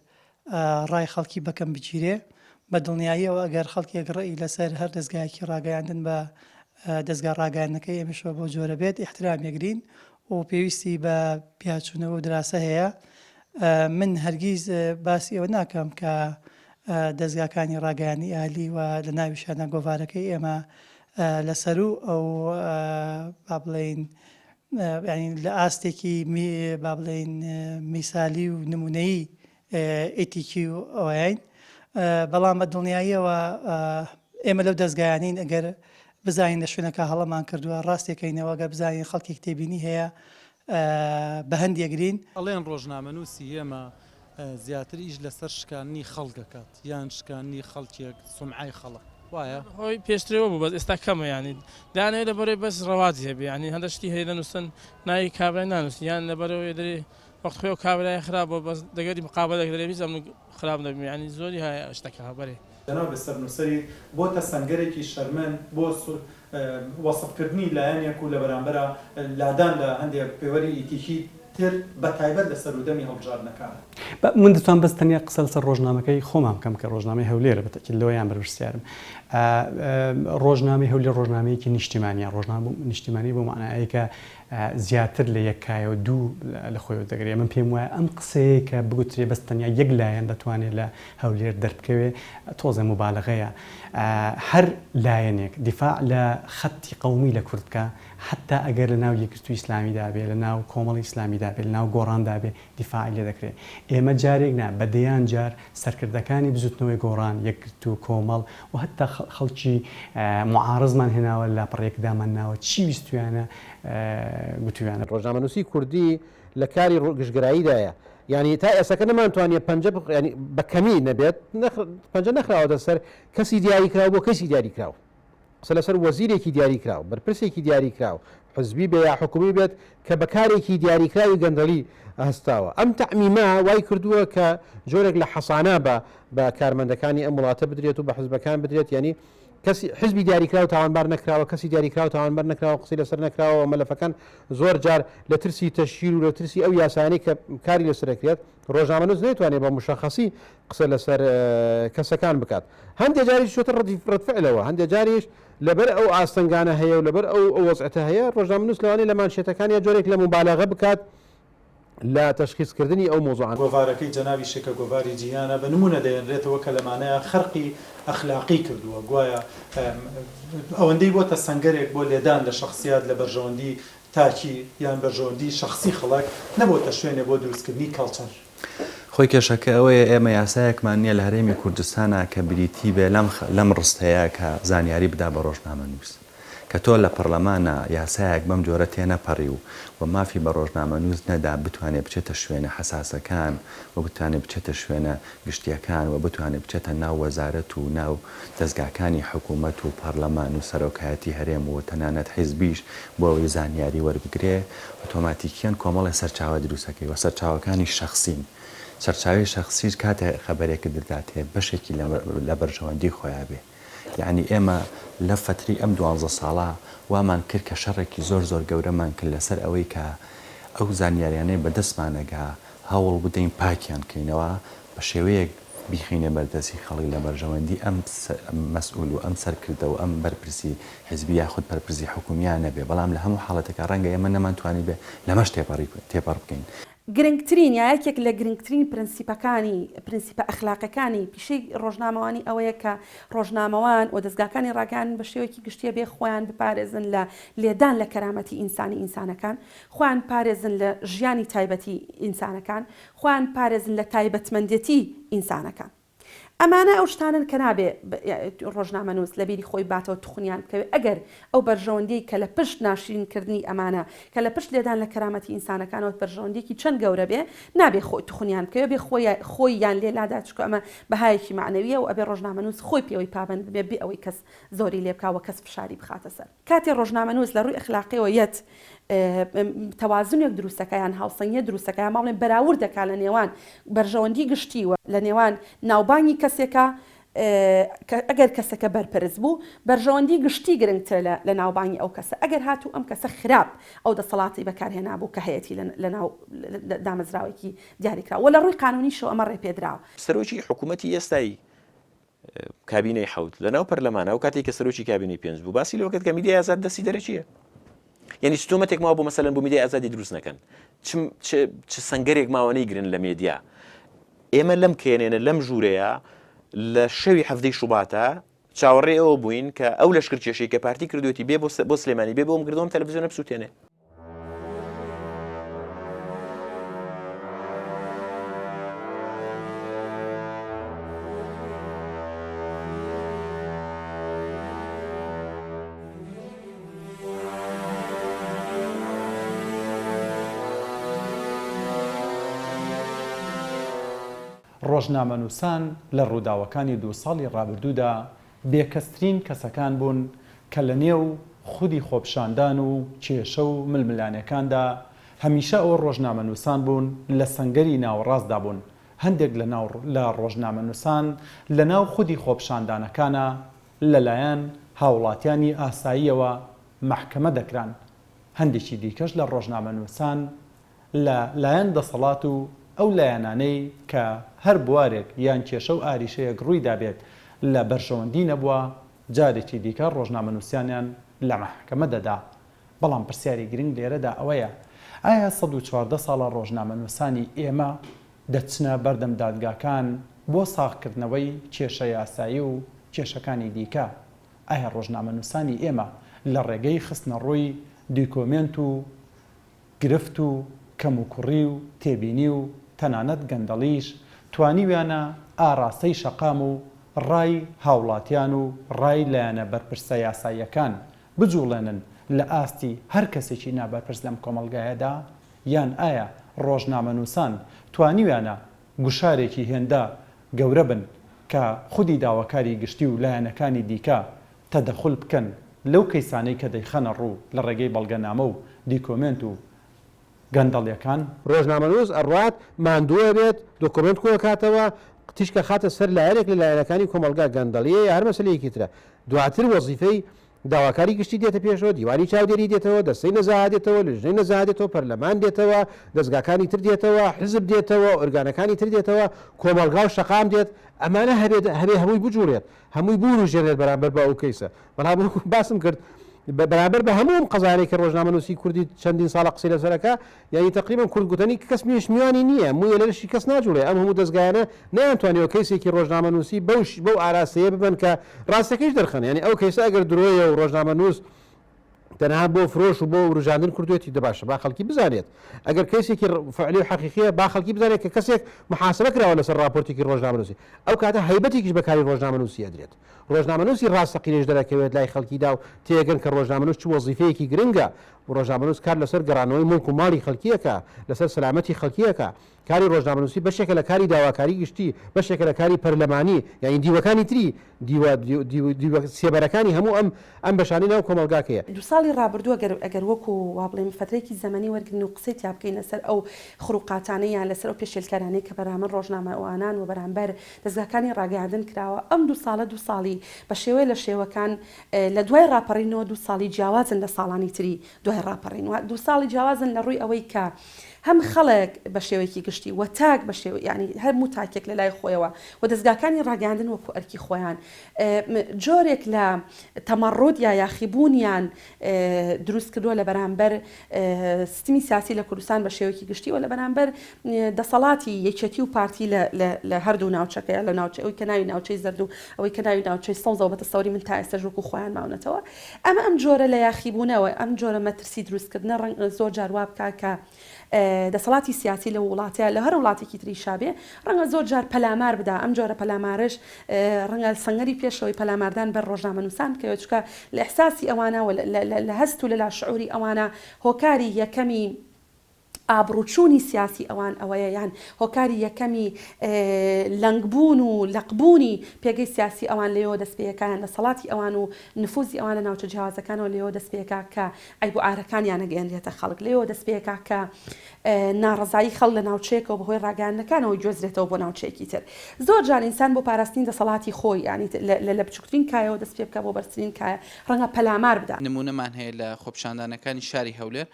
ڕای خەڵکی بەکەم بگیرێ بە دڵنیاییەوە ئەگەر خەڵکێک ڕێی لەسەر هەر دەزگایەکی ڕاگەیاندن بە دەزگا ڕاگەیاندنەکەی ئێمەشەوە بەو جۆرە بێت ئیحترام یەگرین و پێویستی بە پیاچوونەوە و دراسە هەیە من هەرگیز باسی ئەوە ناکەم کە دەزگاکانی ڕاگەیاندنی ئەهلی و لە ناویشیاندا گۆڤارەکەی ئێمە لە سەروو ئەو با بڵێین یانی لە ئاستێکی با بڵێین میسالی و نمونەیی ئیتیکی و ئەوەین بەڵام بە دڵنیاییەوە ئێمە لەو دەزگایانین ئەگەر بزانین لە شوێنەکە هەڵەمان کردووە ڕاستێکەینەوە گەر بزانین خەڵکێک تێبینی هەیە بە هەند یەگرین. ئەڵێن ڕۆژنامەنووسی ئێمە زیاتر ئیش لەسەر شکاندنی خەڵک ئەکات یان شکاندنی خەڵکێک سومعەی خەڵک وایە؟ هۆی پێشترێ وەبوو بەس ئێستا کەمە یانی دانەوێ لەبەرەوەی بەس ڕەواجی هەبێ یانی هەندە شتی هەیە دەنووسن ناوی کابرای نانووسن یان لەبەرەوەی دەرێ وەخت خۆی ئەو کابرایە خراپ بووە بەس دەگەری مقابەلەک دەرێ هیچ ئەمن خراپ نەبم یانی زۆری هەیە شتەکە بەرێ. جەنابت سەرنووسەری بۆتە سەنگەرێکی شەرمن بۆ وەسفکردنی لایەنێک و لە بەرامبەرا لادان لە هەندێ پێوەری ئیتیکی تر بە تایبەت لە سەرودەمی هەڵبژاردنەکانا. من دەتوانم بەس تەنیا قسە لەسەر ڕۆژنامەکەی خۆمان بکەم کە ڕۆژنامەی هەولێرە بە تەئکید لەوەیان بەرپرسیارم. ڕۆژنامەی هەولێر ڕۆژنامەیەکی نیشتیمانیە، ڕۆژنامە نیشتیمانی بەو مەعنایەی کە زیاتر لە یەک کایە و دوو لە خۆیەوە دەگرێ. من پێم وایە ئەم قسەیەی کە بگوترێ بەس تەنیا یەک لایەن دەتوانێ لە هەولێر دەربکەوێ تۆزێ موبالەغەیە. هەر لایەنێک دیفاع لە خەتی قەومی لە کورد بکا، حەتتا ئەگەر لە ناو یەکگرتووی ئیسلامیدا بێ، لە ناو کۆمەڵی ئیسلامیدا بێ، لە ناو گۆڕاندا بێ، دیفاعی لێ دەکرێ. ئێمە جارێک نا، بە دەیان جار سەرکردەکانی بزووتنەوەی گۆڕان، یەکگرتوو، کۆمەڵ و هەتتا خەڵکی موعارزمان هێناوە، لاپەڕەیەک دامان ناوە، چی ویستوویانە گوتوویانە. ڕۆژنامەنووسی کوردی لە کاری گشتگەراییدایە، یانی تا ئێستاکە نەمانتوانیە پەنجە یانی بە کەمی نەبێت پەنجە نەخراوەتە سەر کەسی دیاریکراو بۆ کەیسی دیاریکراو. قسە لەسەر وەزیرێکی دیاریکراو، بەرپرسێکی دیاریکراو، حزبی بێ یا حکومی بێت کە بە کارێکی دیاریکراوی گەندەڵی هەستاوە. ئەم تەعمیمە وای کردووە کە جۆرێک لە حەسانە بە بە کارمەندەکانی ئەم وڵاتە بدرێت و بە حزبەکان بدرێت، یانی کەسی حزبی دیاریکراو تاوانبار نەکراوە، کەسی دیاریکراو تاوانبار نەکراوە، قسەی لەسەر نەکراوە و مەلەفەکان زۆر جار لە ترسی تەشهیر و لە ترسی ئەو یاسایانەی کە کاری لەسەر دەکرێت، ڕۆژنامەنووس نەیتوانێت بە موشەخەسی قسە لەسەر کەسەکان بکات. هەندێ جاریش چۆتە ڕەد فعلەوە، هەندێ جاریش لەبەر ئەو ئاستەنگانە هەیە و لەبەر ئەو وەزعەتە هەیە ڕۆژنامەنووس لەوانەیە لە مانشێتەکانیا جۆرێک لە موبالەغە بکات لە تەشخیسکردنی ئەو مەوزوعانە. گۆڤارەکەی جەنابیشی کە گۆڤاری جیهانە بە نموونە دەهێنرێتەوە کە لەمانەیە خەرقی ئەخلاقی کردووە گوایە ئەوەندەی بۆتە سەنگەرێک بۆ لێدان لە شەخسیات لە بەرژەوەندی تاکی یان بەرژەوەندی شەخسی خەڵک نەبۆتە شوێنێ بۆ دروستکردنی کەڵچەر. خۆی کێشەکە ئەوەیە ئێمە یاسایەکمان نییە لە هەرێمی کوردستانا کە بریتی بێ لەم لەم ڕستەیە کە زانیاری بدا بە ڕۆژنامەنووس. کە تۆ لە پەڕلەمانا یاسایەک بەم جۆرە تێنەپەڕی و و مافی بە ڕۆژنامەنووس نەدا بتوانێ بچێتە شوێنە حەساسەکان و بتوانێ بچێتە شوێنە گشتیەکان و بتوانێ بچێتە ناو وەزارەت و ناو دەزگاکانی حکوومەت و پەڕلەمان و سەرۆکایەتی هەرێم و تەنانەت حیزبیش بۆ ئەوەی زانیاری وەربگرێ ئۆتۆماتیکیەن کۆمەڵێ سەرچاوە دروست ئەکەی و سەرچاوەکانیش شەخسین سەرچاوەی شەخسیش کاتێ خەبەرێکت دەداتێ بەشێکی لە بەرژەوەندی خۆیا بێ یەعنی ئێمە لە فەترەی ئەم دوانزە ساڵە وامان کرد کە شەڕێکی زۆر زۆر گەورەمان کرد لەسەر ئەوەی کە ئەو زانیاریانەی بەدەستمان ئەگا هەوڵ بدەین پاکیان کەینەوە بە شێوەیەک بیخەینە بەردەستی خەڵک لە بەرژەوەندی ئەم مەسئول و ئەم سەرکردە و ئەم بەرپرسی حیزبی یاخود بەرپرسی حکومییا نەبێ بەڵام لە هەموو حاڵەتێکا ڕەنگە ئێمە نەمانتوانیبێ لەمەش تێپەڕی تێپەڕ بکەین. گرنگترین یا یەکێک لە گرنگترین پرنسیپەکانی پرنسیپە ئەخلاقیەکانی پیشەی ڕۆژنامەوانی ئەوەیە کە ڕۆژنامەوان و دەزگاکانی ڕاگەیاندن بە شێوەیەکی گشتی ئەبێ خۆیان بپارێزن لە لێدان لە کەرامەتی ئینسانی ئینسانەکان، خۆیان بپارێزن لە ژیانی تایبەتی ئینسانەکان، خۆیان بپارێزن لە تایبەتمەندێتی ئینسانەکان. ئەمانە ئەو شتانەن کە نابێ ڕۆژنامەنووس لە بیری خۆی باتەوە توخنیان بکەوێ ئەگەر ئەو بەرژەوەندیەی کە لە پشت ناشرین کردنی ئەمانە کە لە پشت لێدان لە کەرامەتی ئینسانەکانەوە بەرژەوەندیەکی چەند گەورە بێ نابێ خۆی توخنیان بکەوێ بێ خۆی خۆیان لێ لادا چونکە ئەمە بەهایەکی مەعنەویە و ئەبێ ڕۆژنامەنووس خۆی پێوەی پابەند ببێ بێ ئەوەی کەس زۆری لێ بکا و کەس فشاری بخاتە سەر. کاتێ ڕۆژنامەنووس لە ڕووی ئەخلاقیەوە یەت تەوازنێک دروست دەکا یان هاوسەنگیە دروست دەکا یان با بڵێین بەراورد دەکا لە نێوان بەرژەوەندی گشتی و لە نێوان ناوبانگی کەسێکا کە ئەگەر کەسەکە بەرپرس بوو بەرژەوەندی گشتی گرنگترە لە لە ناوبانگی ئەو کەسە ئەگەر هاتوو ئەم کەسە خراپ ئەو دەسەڵاتی بەکارهێنابوو کە هەیەتی لە ناو دامەزراوەیەکی دیاریکراو وە لە ڕووی قانونیشەوە ئەمە ڕێپێدراوە. سەرۆکی حکوومەتی ئێستای کابینەی حەوت لەناو پەرلەمانە ئەو کاتێک کە سەرۆکی کابینەی پێنج بوو باسی لەوە کرد کە میدیای ئازاد دەستی دەرەکیە یعنی چ تۆمەتێک ماوە بۆ مەسەلەن بۆ میدیای ئازادی دروست نەکەن چ سەنگەرێک ماوە نەیگرن لە مێدیا ئێمە لەم کێنێنە لەم ژوورەیە لە شەوی حەفتەی شوباتە چاوەڕێ ئەوە بووین کە ئەو لەشکر کێشەی کە پارتی کردوێتی بێ بۆ سلێمانی بێ بۆم گردەوەم تەلەڤزیۆنە بسووتێنێ. ڕۆژنامەنووسان لە ڕووداوەکانی دوو ساڵی ڕابردوودا بێکەسترین کەسەکان بوون کە لە نێو خودی خۆپیشاندان و کێشە و ململانێکاندا هەمیشە ئەوە ڕۆژنامەنووسان بوون لە سەنگەری ناوەڕاستدا بوون، هەندێک لە ناو لە ڕۆژنامەنووسان لە ناو خودی خۆپیشاندانەکانا لە لایەن هاوڵاتیانی ئاساییەوە مەحکەمە دەکران، هەندێکی دیکەش لە ڕۆژنامەنووسان لە لایەن دەسەڵات و ئەو لایەنانەی کە هەر بوارێک یان کێشە و ئاریشەیەک ڕووی دابێت لە بەرژەوەندی نەبووە، جارێکی دیکە ڕۆژنامەنووسیانیان لە مەحکەمە دەدا. بەڵام پرسیاری گرنگ لێرەدا ئەوەیە، ئایا 114 ساڵە ڕۆژنامەنووسانی ئێمە دەچنە بەردەم دادگاکان بۆ ساغکردنەوەی کێشە یاسایی و کێشەکانی دیکە؟ ئایا ڕۆژنامەنووسانی ئێمە لە ڕێگەی خستنەڕووی دیکۆمێنت و گرفت و کەموکوڕی و تێبینی و تەنانەت گەندەڵیش توانیویانە ئاراستەی شەقام و ڕای هاوڵاتیان و ڕای لایەنە بەرپرسە یاساییەکان بجوڵێنن لە ئاستی هەر کەسێکی نابەرپرس لەم کۆمەڵگایەدا؟ یان ئایا ڕۆژنامەنووسان توانیویانە گوشارێکی هێندە گەورە بن کە خودی داواکاری گشتی و لایەنەکانی دیکە تەدەخول بکەن لەو کەیسانەی کە دەیخەنە ڕوو لە ڕێگەی بەڵگەنامە و دیکۆمێنت و گەندەڵیەکان؟ ڕۆژنامەنووس ئەڕوات ماندوو ئەبێت، دۆکۆمێنت کۆئەکاتەوە، تیشک ئەخاتە سەر لایەنێک لە لایەنەکانی کۆمەڵگا، گەندەڵییە یا هەر مەسەلەیەکی ترە. دواتر وەزیفەی داواکاری گشتی دێتە پێشەوە، دیوانی چاودێری دێتەوە، دەستەی نەزاهە دێتەوە، لیژنەی نەزاهە دێتەوە، پەرلەمان دێتەوە، دەزگاکانی تر دێتەوە، حزب دێتەوە، ئۆرگانەکانی تر دێتەوە، کۆمەڵگا و شەقام دێت، ئەمانە هەبێت هەبێ هەمووی بجوڵێت. هەمووی بوروژێنێت بەرامبەر بە ئەو کەیسە بەڵام وەکو باسم کرد بەرامبەر بە هەموو ئەم قەزانەی کە ڕۆژنامەنووسی کوردی چەندین ساڵە قسەی لەسەرەکە یعنی تقریبا کورد گوتەنی کەس میش میوانی نییە موویە لە لەشی کەس ناجوڵێ ئەم هەموو دەزگایانە نەیانتوانیوە کەیسێکی ڕۆژنامەنووسی بەو بەو ئاراستەیە ببەن کە ڕاستەکەیش دەرخەن یعنی ئەو کەیسە ئەگەر درۆیە و ڕۆژنامەنووس. تەنها بۆ فرۆش و بۆ وروژاندن کردوێتی دە باشە با خەڵکی بزانێت ئەگەر کەیسێکی فعلی و حەقیقیە با خەڵکی بزانێت کە کەسێک محاسبە کراوە لەسەر ڕاپۆرتێکی ڕۆژنامەنووسی ئەو کاتە هەیبەتێکیش بە کاری ڕۆژنامەنووسی ئەدرێت ڕۆژنامەنووسی ڕاستەقینەش دەرەکەوێت لای خەڵکیدا و تێگەن کە ڕۆژنامەنووس چ وەزیفەیەکی گرنگە و ڕۆژنامەنووس کار لەسەر گەڕانەوەی موڵک و ماڵی خەڵکیەکە لەسەر سەلامەتی خەڵکیەکە کاری ڕۆژنامەنووسی بەشێکە لە کاری داواکاری گشتی، بەشێکە لە کاری پەرلەمانی، یانی دیوەکانی تری دیوە دیوە سێبەرەکانی هەموو ئەم ئەم بەشانەی ناو کۆمەڵگاکەیە. دوو ساڵی ڕابردوو ئەگەر ئەگەر وەکو وا بڵێین فەترەیەکی زەمەنی وەرگرین و قسەی تیا بکەین لەسەر ئەو خروقاتانەی یان لەسەر ئەو پێشێلکارانەی کە بەرامبەر ڕۆژنامەوانان و بەرامبەر دەزگاکانی ڕاگەیاندن کراوە ئەم دوو ساڵە دوو ساڵی بە شێوەیە لە شێوەکان لە دوای ڕاپەڕینەوە دوو ساڵی جیاوازن لە ساڵانی تری دوای ڕاپەڕین و دوو ساڵی جیاوازن لە ڕووی ئەوەی کە هەم خەڵک بە شێوەیەکی گشتی و تاک بە شێوە یانی هەموو تاکێک لە لای خۆیەوە و دەزگاکانی ڕاگەیاندن وەکو ئەرکی خۆیان جۆرێک لە تەمەڕود یا یاخیبوونیان دروست کردووە لە بەرامبەر سیستمی سیاسی لە کوردستان بە شێوەیەکی گشتی و لە بەرامبەر دەسەڵاتی یەکێتی و پارتی لە هەردوو ناوچەکەیە لە ناوچە ئەوی کە ناوی ناوچەی زەرد و ئەوەی کە ناوی ناوچەی سەوزەوە بە تەسەوری من تا ئێستاش وەکو خۆیان ماونەتەوە ئەمە ئەم جۆرە لە یاخیبوونەوە، ئەم جۆرە مەترسی دروستکردنە ڕەنگە زۆر جار وا بکا کە دەسەڵاتی سیاسی لەو وڵاتە، لە هەر وڵاتێکی تریشا بێ، ڕەنگە زۆر جار پەلامار بدا، ئەم جۆرە پەلامارەش ڕەنگە سەنگەری پێشەوەی پەلاماردان بەر ڕۆژنامەنووسان بکەوێت، چونکە لە ئیحساسی ئەوانە و لە هەست و لە لاشعوری ئەوانە هۆکاری یەکەمی ئابڕووچوونی سیاسی ئەوان ئەوەیە یان هۆکاری یەکەمی لەنگ بوون و لەق بوونی پێگەی سیاسی ئەوان لێوە دەست پێیەکا یان دەسەڵاتی ئەوان و نفوزی ئەوان لە ناوچە جیاوازەکانەوە لێوە دەست پێیەکا کە عەیب و عارەکانیان ئەگەیەنرێتە خەڵک لێوە دەست پێیەکا کە ناڕەزایی خەڵک لە ناوچەیەکەوە بەهۆی ڕاگەیاندنەکانەوە گوێزرێتەوە بۆ ناوچەیەکی تر زۆر جار ئینسان بۆ پاراستنی دەسەڵاتی خۆی یانی لە بچوکترین کایەوە دەست پێ بکا بۆ بەرزترین کایە ڕەنگە پەلامار بدا. نموونەمان هەیە لە خۆپیشاندانەکانی شاری هەولێر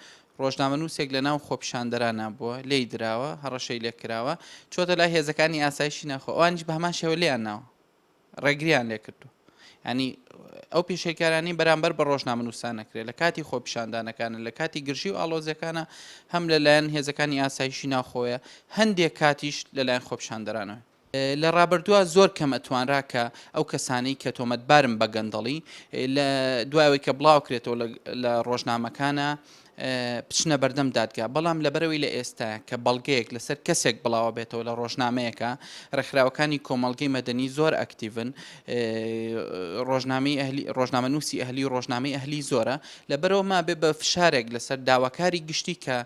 ڕۆژنامەنووسێک لەناو خۆپیشاندەرانا بووە، لێی دراوە، هەڕەشەی لێکراوە، چۆتە لای هێزەکانی ئاسایشی ناوخۆ، ئەوانیش بە هەمان شێوە لێیان ناوە، ڕێگریان لێکردووە. یانی ئەو پێشێلکارانەی بەرامبەر بە ڕۆژنامەنووسان نەکرێت لە کاتی خۆپیشاندانەکانە، لە کاتی گرژی و ئاڵۆزیەکانە هەم لەلایەن هێزەکانی ئاسایشی ناوخۆیە، هەندێک کاتیش لەلایەن خۆپیشاندەرانەوە. لە ڕابردووا زۆر کەم ئەتوانرا کە ئەو کەسانەی کە تۆمەتبارن بە گەندەڵی لە دوای ئەوەی کە بڵاوکرێتەوە لە ڕۆژنامەکانە بچنە بەردەم دادگا بەڵام لەبەرەوەی لە ئێستا کە بەڵگەیەک لەسەر کەسێک بڵاوە بێتەوە لە ڕۆژنامەیەکە ڕێکخراوەکانی کۆمەڵگەی مەدەنی زۆر ئەکتیڤن ڕۆژنامەی ئەهلی ڕۆژنامەنووسی ئەهلی و ڕۆژنامەی ئەهلی زۆرە لەبەرەوە مابێ بە فشارێک لەسەر داواکاری گشتی کە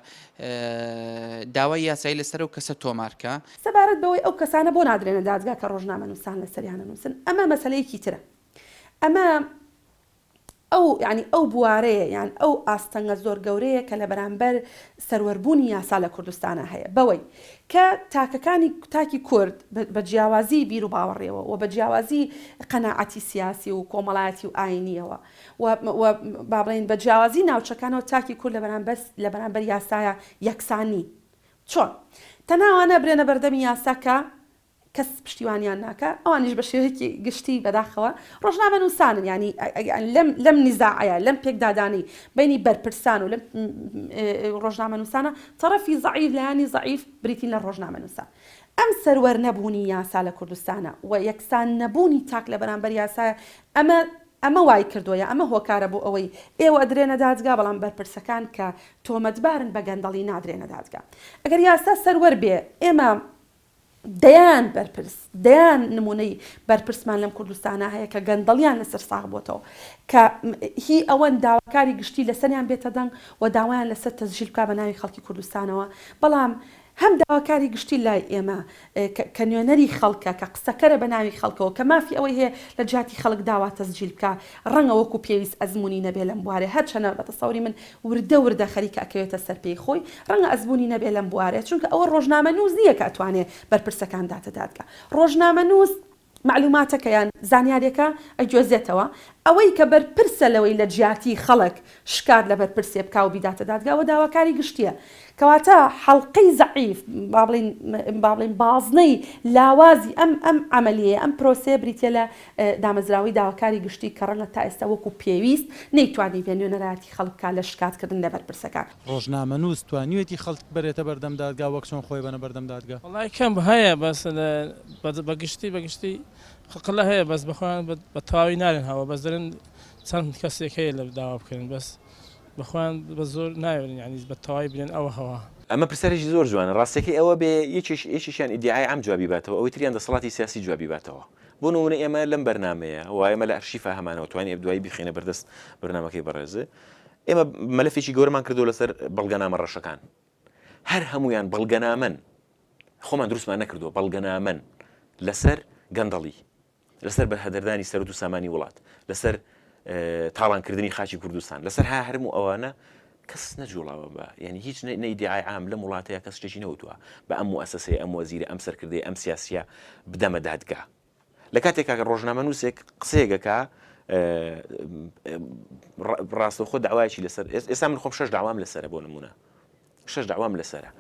داوای یاسایی لەسەر ئەو کەسە تۆمارکە. سەبارەت بەوەی ئەو کەسانە بۆ نادرێنە دادگا کە ڕۆژنامەنووسان لەسەریان ئەنووسن، ئەمە مەسەلەیەکی ترە. ئەمە ئەو یانی ئەو بوارەیە یان ئەو ئاستەنگە زۆر گەورەیە کە لە بەرامبەر سەروەربوونی یاسا لە کوردستانا هەیە بەوەی کە تاکەکانی تاکی کورد بە جیاوازی بیروباوەڕیەوە و بە جیاوازی قەناعەتی سیاسی و کۆمەڵایەتی و ئایینیەوە و و با بڵێین بە جیاوازی ناوچەکانەوە تاکی کورد لە بەرامبەر لە بەرامبەر یاسایا یەکسان نین. چۆن؟ تەنها ئەوانە ئەبرێنە بەردەمی یاسا کە کەس پشتیوانیان ناکا، ئەوانیش بە شێوەیەکی گشتی بەداخەوە ڕۆژنامەنووسانن، یانی لەم لەم نیزاعەیە، لەم پێکدادانەی بەینی بەرپرسان و لەم ڕۆژنامەنووسانە تەڕەفی زەعیف، لایەنی زەعیف بریتین لە ڕۆژنامەنووسان. ئەم سەروەر نەبوونی یاسا لە کوردستانە و یەکسان نەبوونی تاک لە بەرامبەر یاسایە، ئەمە ئەمە وای کردووە یا ئەمە هۆکارە بۆ ئەوەی ئێوە ئەدرێنە دادگا بەڵام بەرپرسەکان کە تۆمەتبارن بە گەندەڵی نادرێنە دادگا. ئەگەر یاسا سەروەر بێ ئێمە دەیان بەرپرس، دەیان نمونەی بەرپرسمان لەم کوردستانە هەیە کە گەندەڵیان لەسەر ساغ بۆتەوە کە هی ئەوەن داواکاری گشتی لەسەریان بێتە دەنگ و داوایان لەسەر تەسجیل بکا بە ناوی خەڵکی کوردستانەوە بەڵام هەم داواکاری گشتی لای ئێمە کە نوێنەری خەڵکە، کە قسەکەرە بە ناوی خەڵکەوە، کە مافی ئەوەی هەیە لە جیاتی خەڵک داوا تەسجیل بکا، ڕەنگە وەکو پێویست ئەزموونی نەبێ لەم بوارەی، هەرچەنە بە تەسەوری من وردە وردە خەریکە ئەکەوێتە سەر پێی خۆی، ڕەنگە ئەزموونی نەبێ لەم بوارەیە، چونکە ئەوە ڕۆژنامەنووس نییە کە ئەتوانێ بەرپرسەکان داتە دادگا. ڕۆژنامەنووس مەعلوماتەکە یان زانیاریەکە ئەگوێزێتەوە، ئەوەی کە بەرپرسە لەوەی لە جیاتی خەڵک شکات لە بەرپرسێ بکا و بیداتە دادگا ئەوە داواکاری گشتیە. کەواتە حەڵقەی زەعیف با بڵێین با بڵێین بازنەی لاوازی ئەم ئەم عەمەلیەیە ئەم پرۆسەیە بریتیە لە دامەزراوەی داواکاری گشتی کە ڕەنگە تا ئێستا وەکو پێویست نەیتوانیبێ نوێنەرایەتی خەڵک بکا لە شکات کردن لە بەرپرسەکان. ڕۆژنامەنووس توانیوێتی خەڵک بەرێتە بەردەم دادگا وەک چۆن خۆی بەنە بەردەم دادگا؟ وەڵای کەم هەیە بەس بە گشتی بە گشتی قلە هەیە بەس بەخۆیان بە تەواوی نارێن هەوە بەس دەرێن چەند کەسێک هەیە لە داوا بکەن بەس. بە خۆیان بە زۆر ناوێرن یانی بە تەواوی بلێن ئەوە هەوا. ئەمە پرسیارێکی زۆر جوانە، ڕاستیەکەی ئەوە بێ یەکێش یەکێکیان ئیدیعای عام جوابی باتەوە ئەوەی تریان دەسەڵاتی سیاسی جوابی باتەوە. بۆ نموونە ئێمە لەم بەرنامەیە و ئێمە لە ئەرشیفا هەمانەوە توانی دوایی بیخەینە بەردەست بەرنامەکەی بەڕێز ئێمە مەلەفێکی گەورەمان کردووە لەسەر بەڵگەنامە ڕەشەکان هەر هەمویان بەڵگەنامەن خۆمان دروستمان نەکردووە بەڵگەنامەن لەسەر گەندەڵی لەسەر بەهەدەردانی سەرەت و سامانی وڵات لەسەر تاڵانکردنی خاکی کوردستان لەسەر ها هەرم و ئەوانە کەس نەجوڵاوە بە یعنی هیچ نەیدیعای عام لەم وڵاتەیە کەس شتێکی نەوتووە بە ئەم موسسەیە ئەم وەزیرە ئەم سەرکردەیە ئەم سیاسیە بدەمە دادگا لە کاتێک کاکە ڕۆژنامەنووسێک قسەیەکەکە ڕاستەوخۆ داوایکی لەسەر ئێستا من خۆم شش داوام لەسەرە بۆ نمونە شەش دەعوام لەسەرە.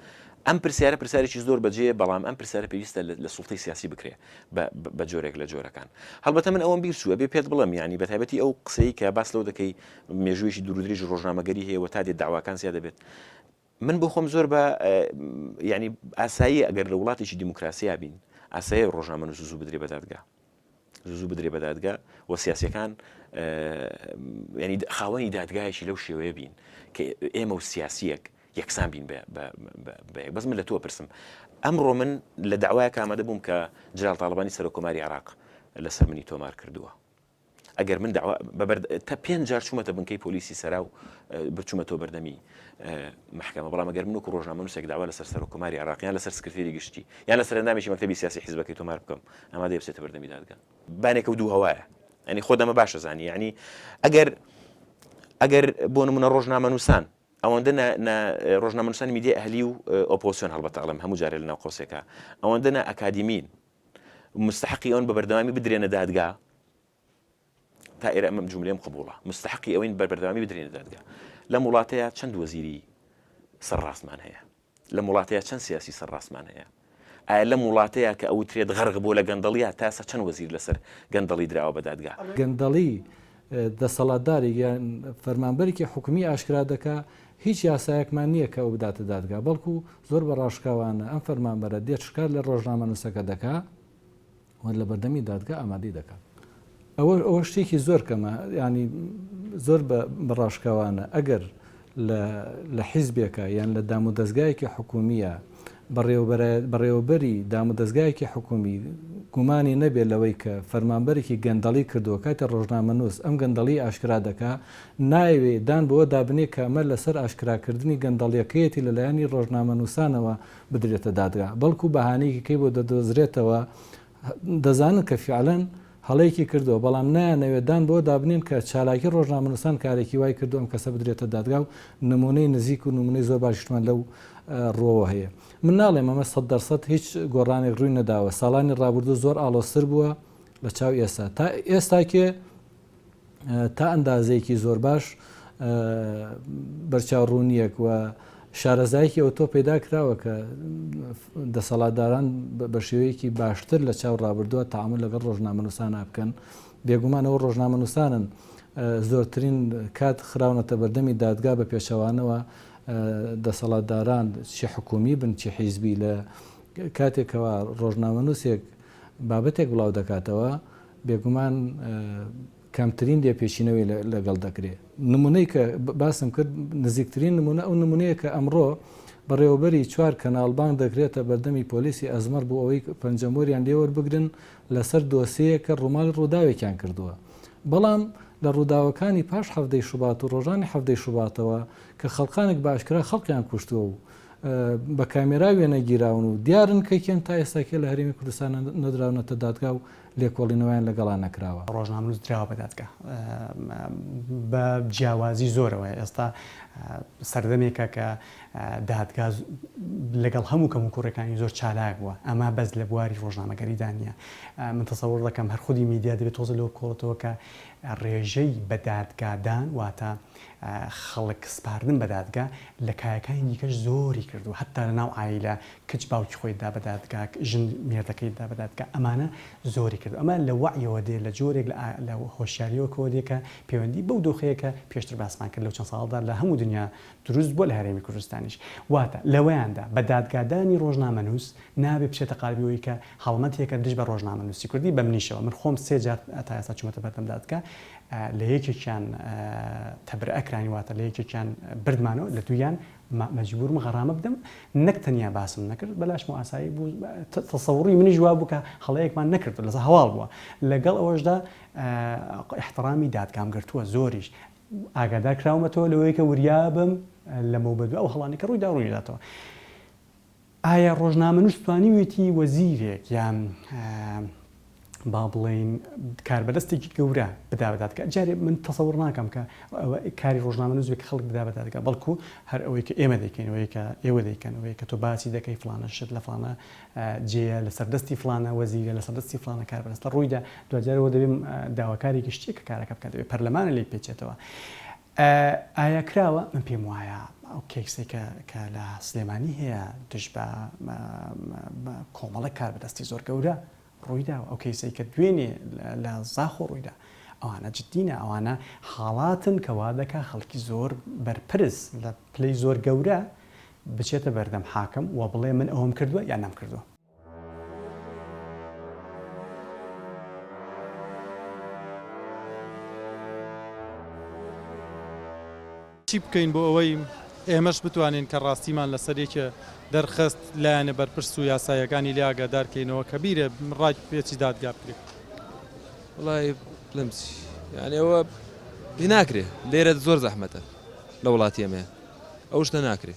ئەم پرسیارە پرسیارێکی زۆر بەجێیە، بەڵام ئەم پرسیارە پێویستە لە سوڵتەی سیاسی بکرێ بە جۆرێک لە جۆرەکان. هەڵبەتە من ئەوەم بیر چوو، ئەبێ پێت بڵێم یانی بە تایبەتی ئەو قسەی کە باس لەوە دەکەی مێژوویەکی دوورودرێژی ڕۆژنامەگەری هەیە و تا دێت دەعواکان زیاد دەبێت. من بۆ خۆم زۆر بە یانی ئاساییە ئەگەر لە وڵاتێکی دیموکراسیا بین، ئاساییە ڕۆژنامەنووس زوو بدرێ بە دادگا. زوو زوو بدرێ بە دادگا و سیاسیەکان ینی خاوەنی دادگایەکی لەو شێوەیە بین کە ئێمە و سیاسیەک یەکسان بین بە بەس من لە تۆ پرسم ئەمڕۆ من لە داوایە ئامادە بووم کە جلال تاالبانی سەرۆک کۆماری عراق لەسەر منی تۆمار کردووە ئەگەر من داوا بەبەر تا پێنج جار چوومەتە بنکەی پۆلیسی سەرا و بچوومەتەوە بەردەمی مەحکەمە، بەڵام ئەگەر من وەکو ڕۆژنامەنووسێک داوا لەسەر سەرۆک کۆماری عێراق یان لەسەر سکرتێری گشتی یان لەسەر ئەندامێکی مەکتەبی سیاسی حیزبەکەی تۆمار بکەم ئامادەیە بچێتە بەردەمی دادگا. بانێکە و دوو هەوایە یانی خۆت ئەمە باش ئەزانی یانی ئەگەر ئەگەر بۆ نمونە ڕۆژنامەنووسان ئەوەندە نە ڕۆژنامەنووسانی میدیای ئەهلی و ئۆپۆزسیۆن هەڵبەتە ئەڵێم هەموو جارێ لەناو قۆسێکە ئەوەندە نا ئەکادیمین مستحقی ئەوەن بە بەردەوامی بدرێنە دادگا تا ئێرە ئەمەم جوملەیەم قبوڵە مستحقی ئەوەین بە بەردەوامی بدرێنە دادگا لەم وڵاتەیە چەند وەزیری سەرڕاستمان هەیە لەم وڵاتەیە چەند سیاسی سەرڕاستمان هەیە ئایا لەم وڵاتەیە کە ئەوترێت غەرق بۆ لە گەندەڵیە تا ئێستا چەند وەزیر لەسەر گەندەڵی دراوە بە دادگا؟ گەندەڵی دەسەڵاتدارێک یان فەرمانبەرێکی حکومی ئاشکرا دەکا هیچ یاسایەکمان نییە کە ئەو بداتە دادگا بەڵکو زۆر بە ڕاشکاوانە ئەم فەرمانبەرە دێت شکات لە ڕۆژنامەنووسەکە دەکا و لە بەردەمی دادگا ئامادەی دەکات. ئەوە ئەوە شتێکی زۆر کەمە یانی زۆر بە ڕاشکاوانە ئەگەر لە لە حیزبێکە یان لە دامودەزگایەکی حکومییە بەڕێوەبەری دامودەزگایەکی حکومی گومانی نەبێت لەوەی کە فەرمانبەرێکی گەندەڵی کردووە کاتێ ڕۆژنامەنووس ئەم گەندەڵی ئاشکرا دەکا نایەوێ دان بەوە دابنێ کە ئەمە لەسەر ئاشکراکردنی گەندەڵیەکەیەتی لەلایەنی ڕۆژنامەنووسانەوە بدرێتە دادگا بەڵکو بەهانەیەکی کەی بۆ دەدۆزرێتەوە دەزانن کە فیعلەن هەڵەیەکی کردووە بەڵام نایانەوێت دان بەوە دابنێن کە چالاکی ڕۆژنامەنووسان کارێکی وای کردووە ئەم کەسە بدرێتە دادگا و نموونەی نزیک و نموونەی زۆر باشیشمان لەو ڕووەوە هەیە من ناڵێم ئەمە 100% هیچ گۆڕانێک ڕووی نەداوە ساڵانی ڕابردوو زۆر ئاڵۆزتر بووە لە چاو ئێستا تا ئێستاکێ تا ئەندازەیەکی زۆر باش بەرچاو ڕوونییەک و شارەزایەکی ئەوتۆ پەیدا کراوە کە دەسەڵاتداران بە شێوەیەکی باشتر لە چاو ڕابردووە تەعامول لەگەڵ ڕۆژنامەنووسانا بکەن. بێگومان ئەوە ڕۆژنامەنووسانن زۆرترین کات خراونەتە بەردەمی دادگا بە پێچەوانەوە دەسەڵاتداران چی حکوومی بن چی حیزبی لە کاتێکەوە ڕۆژنامەنووسێک بابەتێک بڵاو دەکاتەوە بێگومان کەمترین لێپێچینەوەی لەگەڵ دەکرێت. نمونەی کە باسم کرد نزیکترین نمونە ئەو نمونەیە کە ئەمڕۆ بەڕێوەبەری چوار کەناڵ بانگ دەکرێتە بەردەمی پۆلیسی ئەزمەڕ بۆ ئەوەی پەنجەمۆریان لێوەربگرن لەسەر دۆسێیەک کە ڕووماڵی ڕووداوێکیان کردووە. بەڵام لە ڕووداوەکانی پاش حەڤدەی شوبات و ڕۆژانی حەڤدەی شوباتەوە کە خەڵکانێک بە ئاشکرا خەڵکیان کوشتووە و بە کامێرا وێنە گیراون و دیارن کە کێن تا ئێستا کێ لە هەرێمی کوردستان نەدراونەتە دادگا و لێکۆڵینەوەیان لەگەڵا نەکراوە. ڕۆژنامەنووس دراوە بە دادگا بە جیاوازی زۆرەوە ئێستا سەردەمێکە کە دادگا لەگەڵ هەموو کەموکوڕیەکانی زۆر چالاک بووە ئەمە بەس لە بواری ڕۆژنامەگەریدا نییە من تەسەوڕ دەکەم هەر خودی میدیا دەبێت تۆزە لەوە بکۆڵێتەوە کە ڕێژەی بەدادگادان واتە خەڵک سپاردن بە دادگا لە کایەکانی دیکەش زۆری کردووە هەتا لە ناو عایلە کچ باوکی خۆی دا بە دادگا ژن مێردەکەی دا بە دادگا ئەمانە زۆری. کرد. ئەمە لە وەعیەوە دێ، لە جۆرێک لە هۆشیارییەکەوە دێ کە پەیوەندی بەو دۆخەیە کە پێشتر باسمان کرد لەو چەند ساڵەدا لە هەموو دنیا دروست بووە لە هەرێمی کوردستانیش. واتە لەوەیاندا بە دادگادانی ڕۆژنامەنووس نابێ بچێتە قالبی ئەوەی کە هەڵمەتێکە دژ بە ڕۆژنامەنووسی کوردی، بە منیشەوە من خۆم سێ جار تا ئێستا چوومەتە بەردەم دادگا لە یەکێکیان تەبرئە کراین واتە لە یەکێکیان بردمانەوە لە دوویان مەجبورم غەرامە بدەم نەک تەنیا باسم نەکرد بەلاشم ئاسایی بوو تەسەوڕی منیش وا بوو کە هەڵەیەکمان نەکردو لەسەر هەواڵ بووە لەگەڵ ئەوەشدا ئیحترامی دادگام گرتووە زۆریش ئاگادار کراومەتەوە لەوەی کە وریابم لەمەوبەدوا ئەو هەڵانەی کە ڕوویدا ڕووینەداتەوە. ئایا ڕۆژنامەنووس توانیوێتی وەزیرێک یان با بڵێین کاربەدەستێکی گەورە بدا بە دادگا؟ جارێ من تەسەوڕ ناکەم کە ئەوە کاری ڕۆژنامەنووس بێت کە خەڵک بدا بە دادگا، بەڵکو هەر ئەوەی کە ئێمە دەیکەین، ئەوەی کە ئێوە دەیکەن، ئەوەی کە تۆ باسی دەکەی فڵانە شت لە فڵانە جێیە، لەسەر دەستی فڵانە وەزیرە، لەسەر دەستی فڵانە کاربەدەستە ڕوویدا، دواجار ئەوە دەبێ داواکاری گشتییە کە کارەکە بکات، دەبێ پەرلەمانە لێی بپێچێتەوە. ئایا کراوە؟ من پێم وایە ئەو کەیسەی کە کە لە سلێمانی هەیە دژ بە کۆمەڵێک کاربەدەستی زۆر گەورە ڕوویداوە، ئەو کەیسەی کە دوێنێ لە زاخۆ ڕوویدا، ئەوانە جددینە، ئەوانە حاڵاتن کە وا دەکا خەڵکی زۆر بەرپرس لە پلەی زۆر گەورە بچێتە بەردەم حاکم و بڵێ من ئەوەم کردووە یان نەمکردووە. چی بکەین بۆ ئەوەی ئێمەش بتوانین کە ڕاستیمان لەسەر یەکێ دەرخست لایەنە بەرپرس و یاساییەکانی لێ ئاگادار کەینەوە کە بیرێ ڕای پێچی دادگا بکرێ؟ وەڵای بڵێم چی یانی ئەوە ناکرێ لێرە زۆر زەحمەتە لە وڵاتی ئێمەیە ئەو شتە ناکرێ.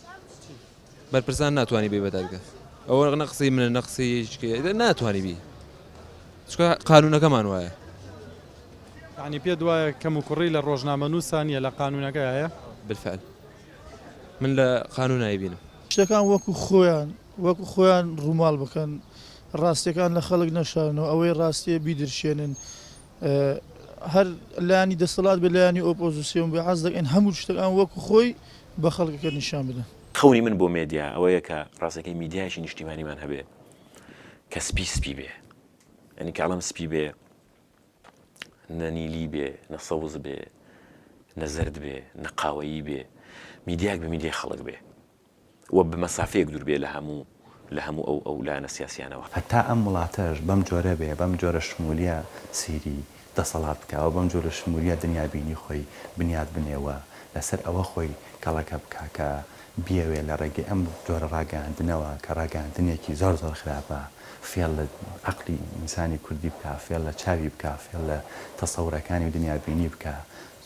بەرپرسان ناتوانی بی بە دادگا ئەوە نە قسەی منە نە قسەی هیچ کەی ناتوانی بی چونکە قانونەکەمان وایە. یانی پێت وایە کەموکوڕی لە ڕۆژنامەنووسا نییە لە قانونەکە هەیە؟ بالفعل من لە قانون نایبینم. شتەکان وەکو خۆیان وەکو خۆیان ڕووماڵ بکەن ڕاستیەکان لە خەڵک نەشارنەوە ئەوەی ڕاستیە بیدرشێنن هەر لایەنی دەسەڵات بێ لایەنی ئۆپۆزسیۆن بێ حەز دەکەین هەموو شتەکان وەکو خۆی بە خەڵکەکە نیشان بدەن. خەونی من بۆ مێدیا ئەوەیە کە ڕاستەکەی میدیایەکی نیشتیمانیمان هەبێ کە سپی سپی بێ یعنی کە ئەڵێم سپی بێ نە نیلی بێ نە سەوز بێ نە زەرد بێ نە قاوەیی بێ میدیایەک بە میدیای خەڵک بێ و بە مەسافەیەک دوور بێ لە هەموو لە هەموو ئەو ئەو لایەنە سیاسیانەوە. هەتا ئەم وڵاتەش بەم جۆرە بێ، بەم جۆرە شمولیە سەیری دەسەڵات بکا و بەم جۆرە شمولیە دنیابینی خۆی بنیات بنێ و لەسەر ئەوە خۆی کەڵەکە بکا کە بیەوێ لە ڕێگەی ئەم جۆرە ڕاگەیاندنەوە کە ڕاگەیاندنێکی زۆر زۆر خراپە فێڵ لە عەقڵی ئینسانی کوردی بکا، فێڵ لە چاوی بکا، فێڵ لە تەسەورەکانی و دنیابینی بکا،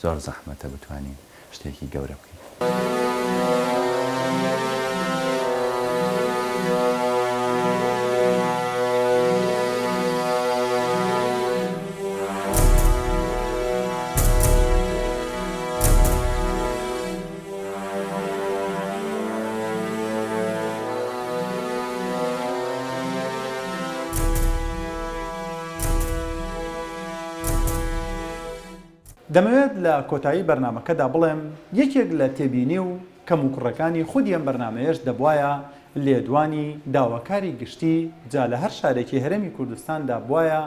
زۆر زەحمەتە بتوانین شتێکی گەورە بکەین. دەمەوێت لە کۆتایی بەرنامەکەدا بڵێم یەکێک لە تێبینی و کەموکوڕەکانی خودی ئەم بەرنامەیەش دەبوایە لێدوانی داواکاری گشتی جا لە هەر شارێکی هەرێمی کوردستاندا بوایە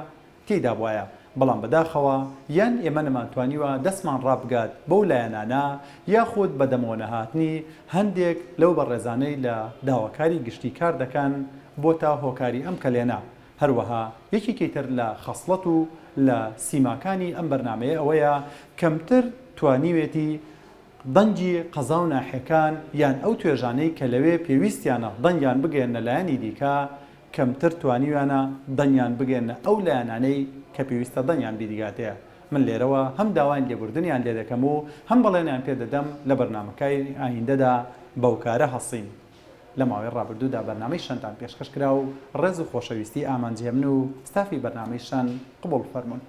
تێیدا بوایە بەڵام بەداخەوە یان ئێمە نەمانتوانیوە دەستمان ڕابگات بەو لایەنانە یاخود بەدەمەوەنەهاتنی هەندێک لەو بەڕێزانەی لە داواکاری گشتی کار دەکەن بۆتە هۆکاری ئەم کەلێنە هەروەها یەکێکی تر لە خەسڵەت و لە سیماکانی ئەم بەرنامەیە ئەوەیە کەمتر توانیوێتی دەنگی قەزا و ناحیەکان یان ئەو توێژانەی کە لەوێ پێویستیانە دەنگیان بگەیەننە لایەنی دیکە کەمتر توانیویانە دەنگیان بگەیەننە ئەو لایەنانەی کە پێویستە دەنگیان بیدگاتێ. من لێرەوە هەم داوای لێبوردنیان لێدەکەم و هەم بەڵێنیان پێدەدەم لە بەرنامەکای ئایندەدا بەوکارە هەڵسین. لە ماوەی ڕابردوودا بەرنامەی شەنتان پێشکەش کرا و ڕێز و خۆشەویستی ئامانج هێمن و ستافی بەرنامەی شەن قبوڵ فەرموون.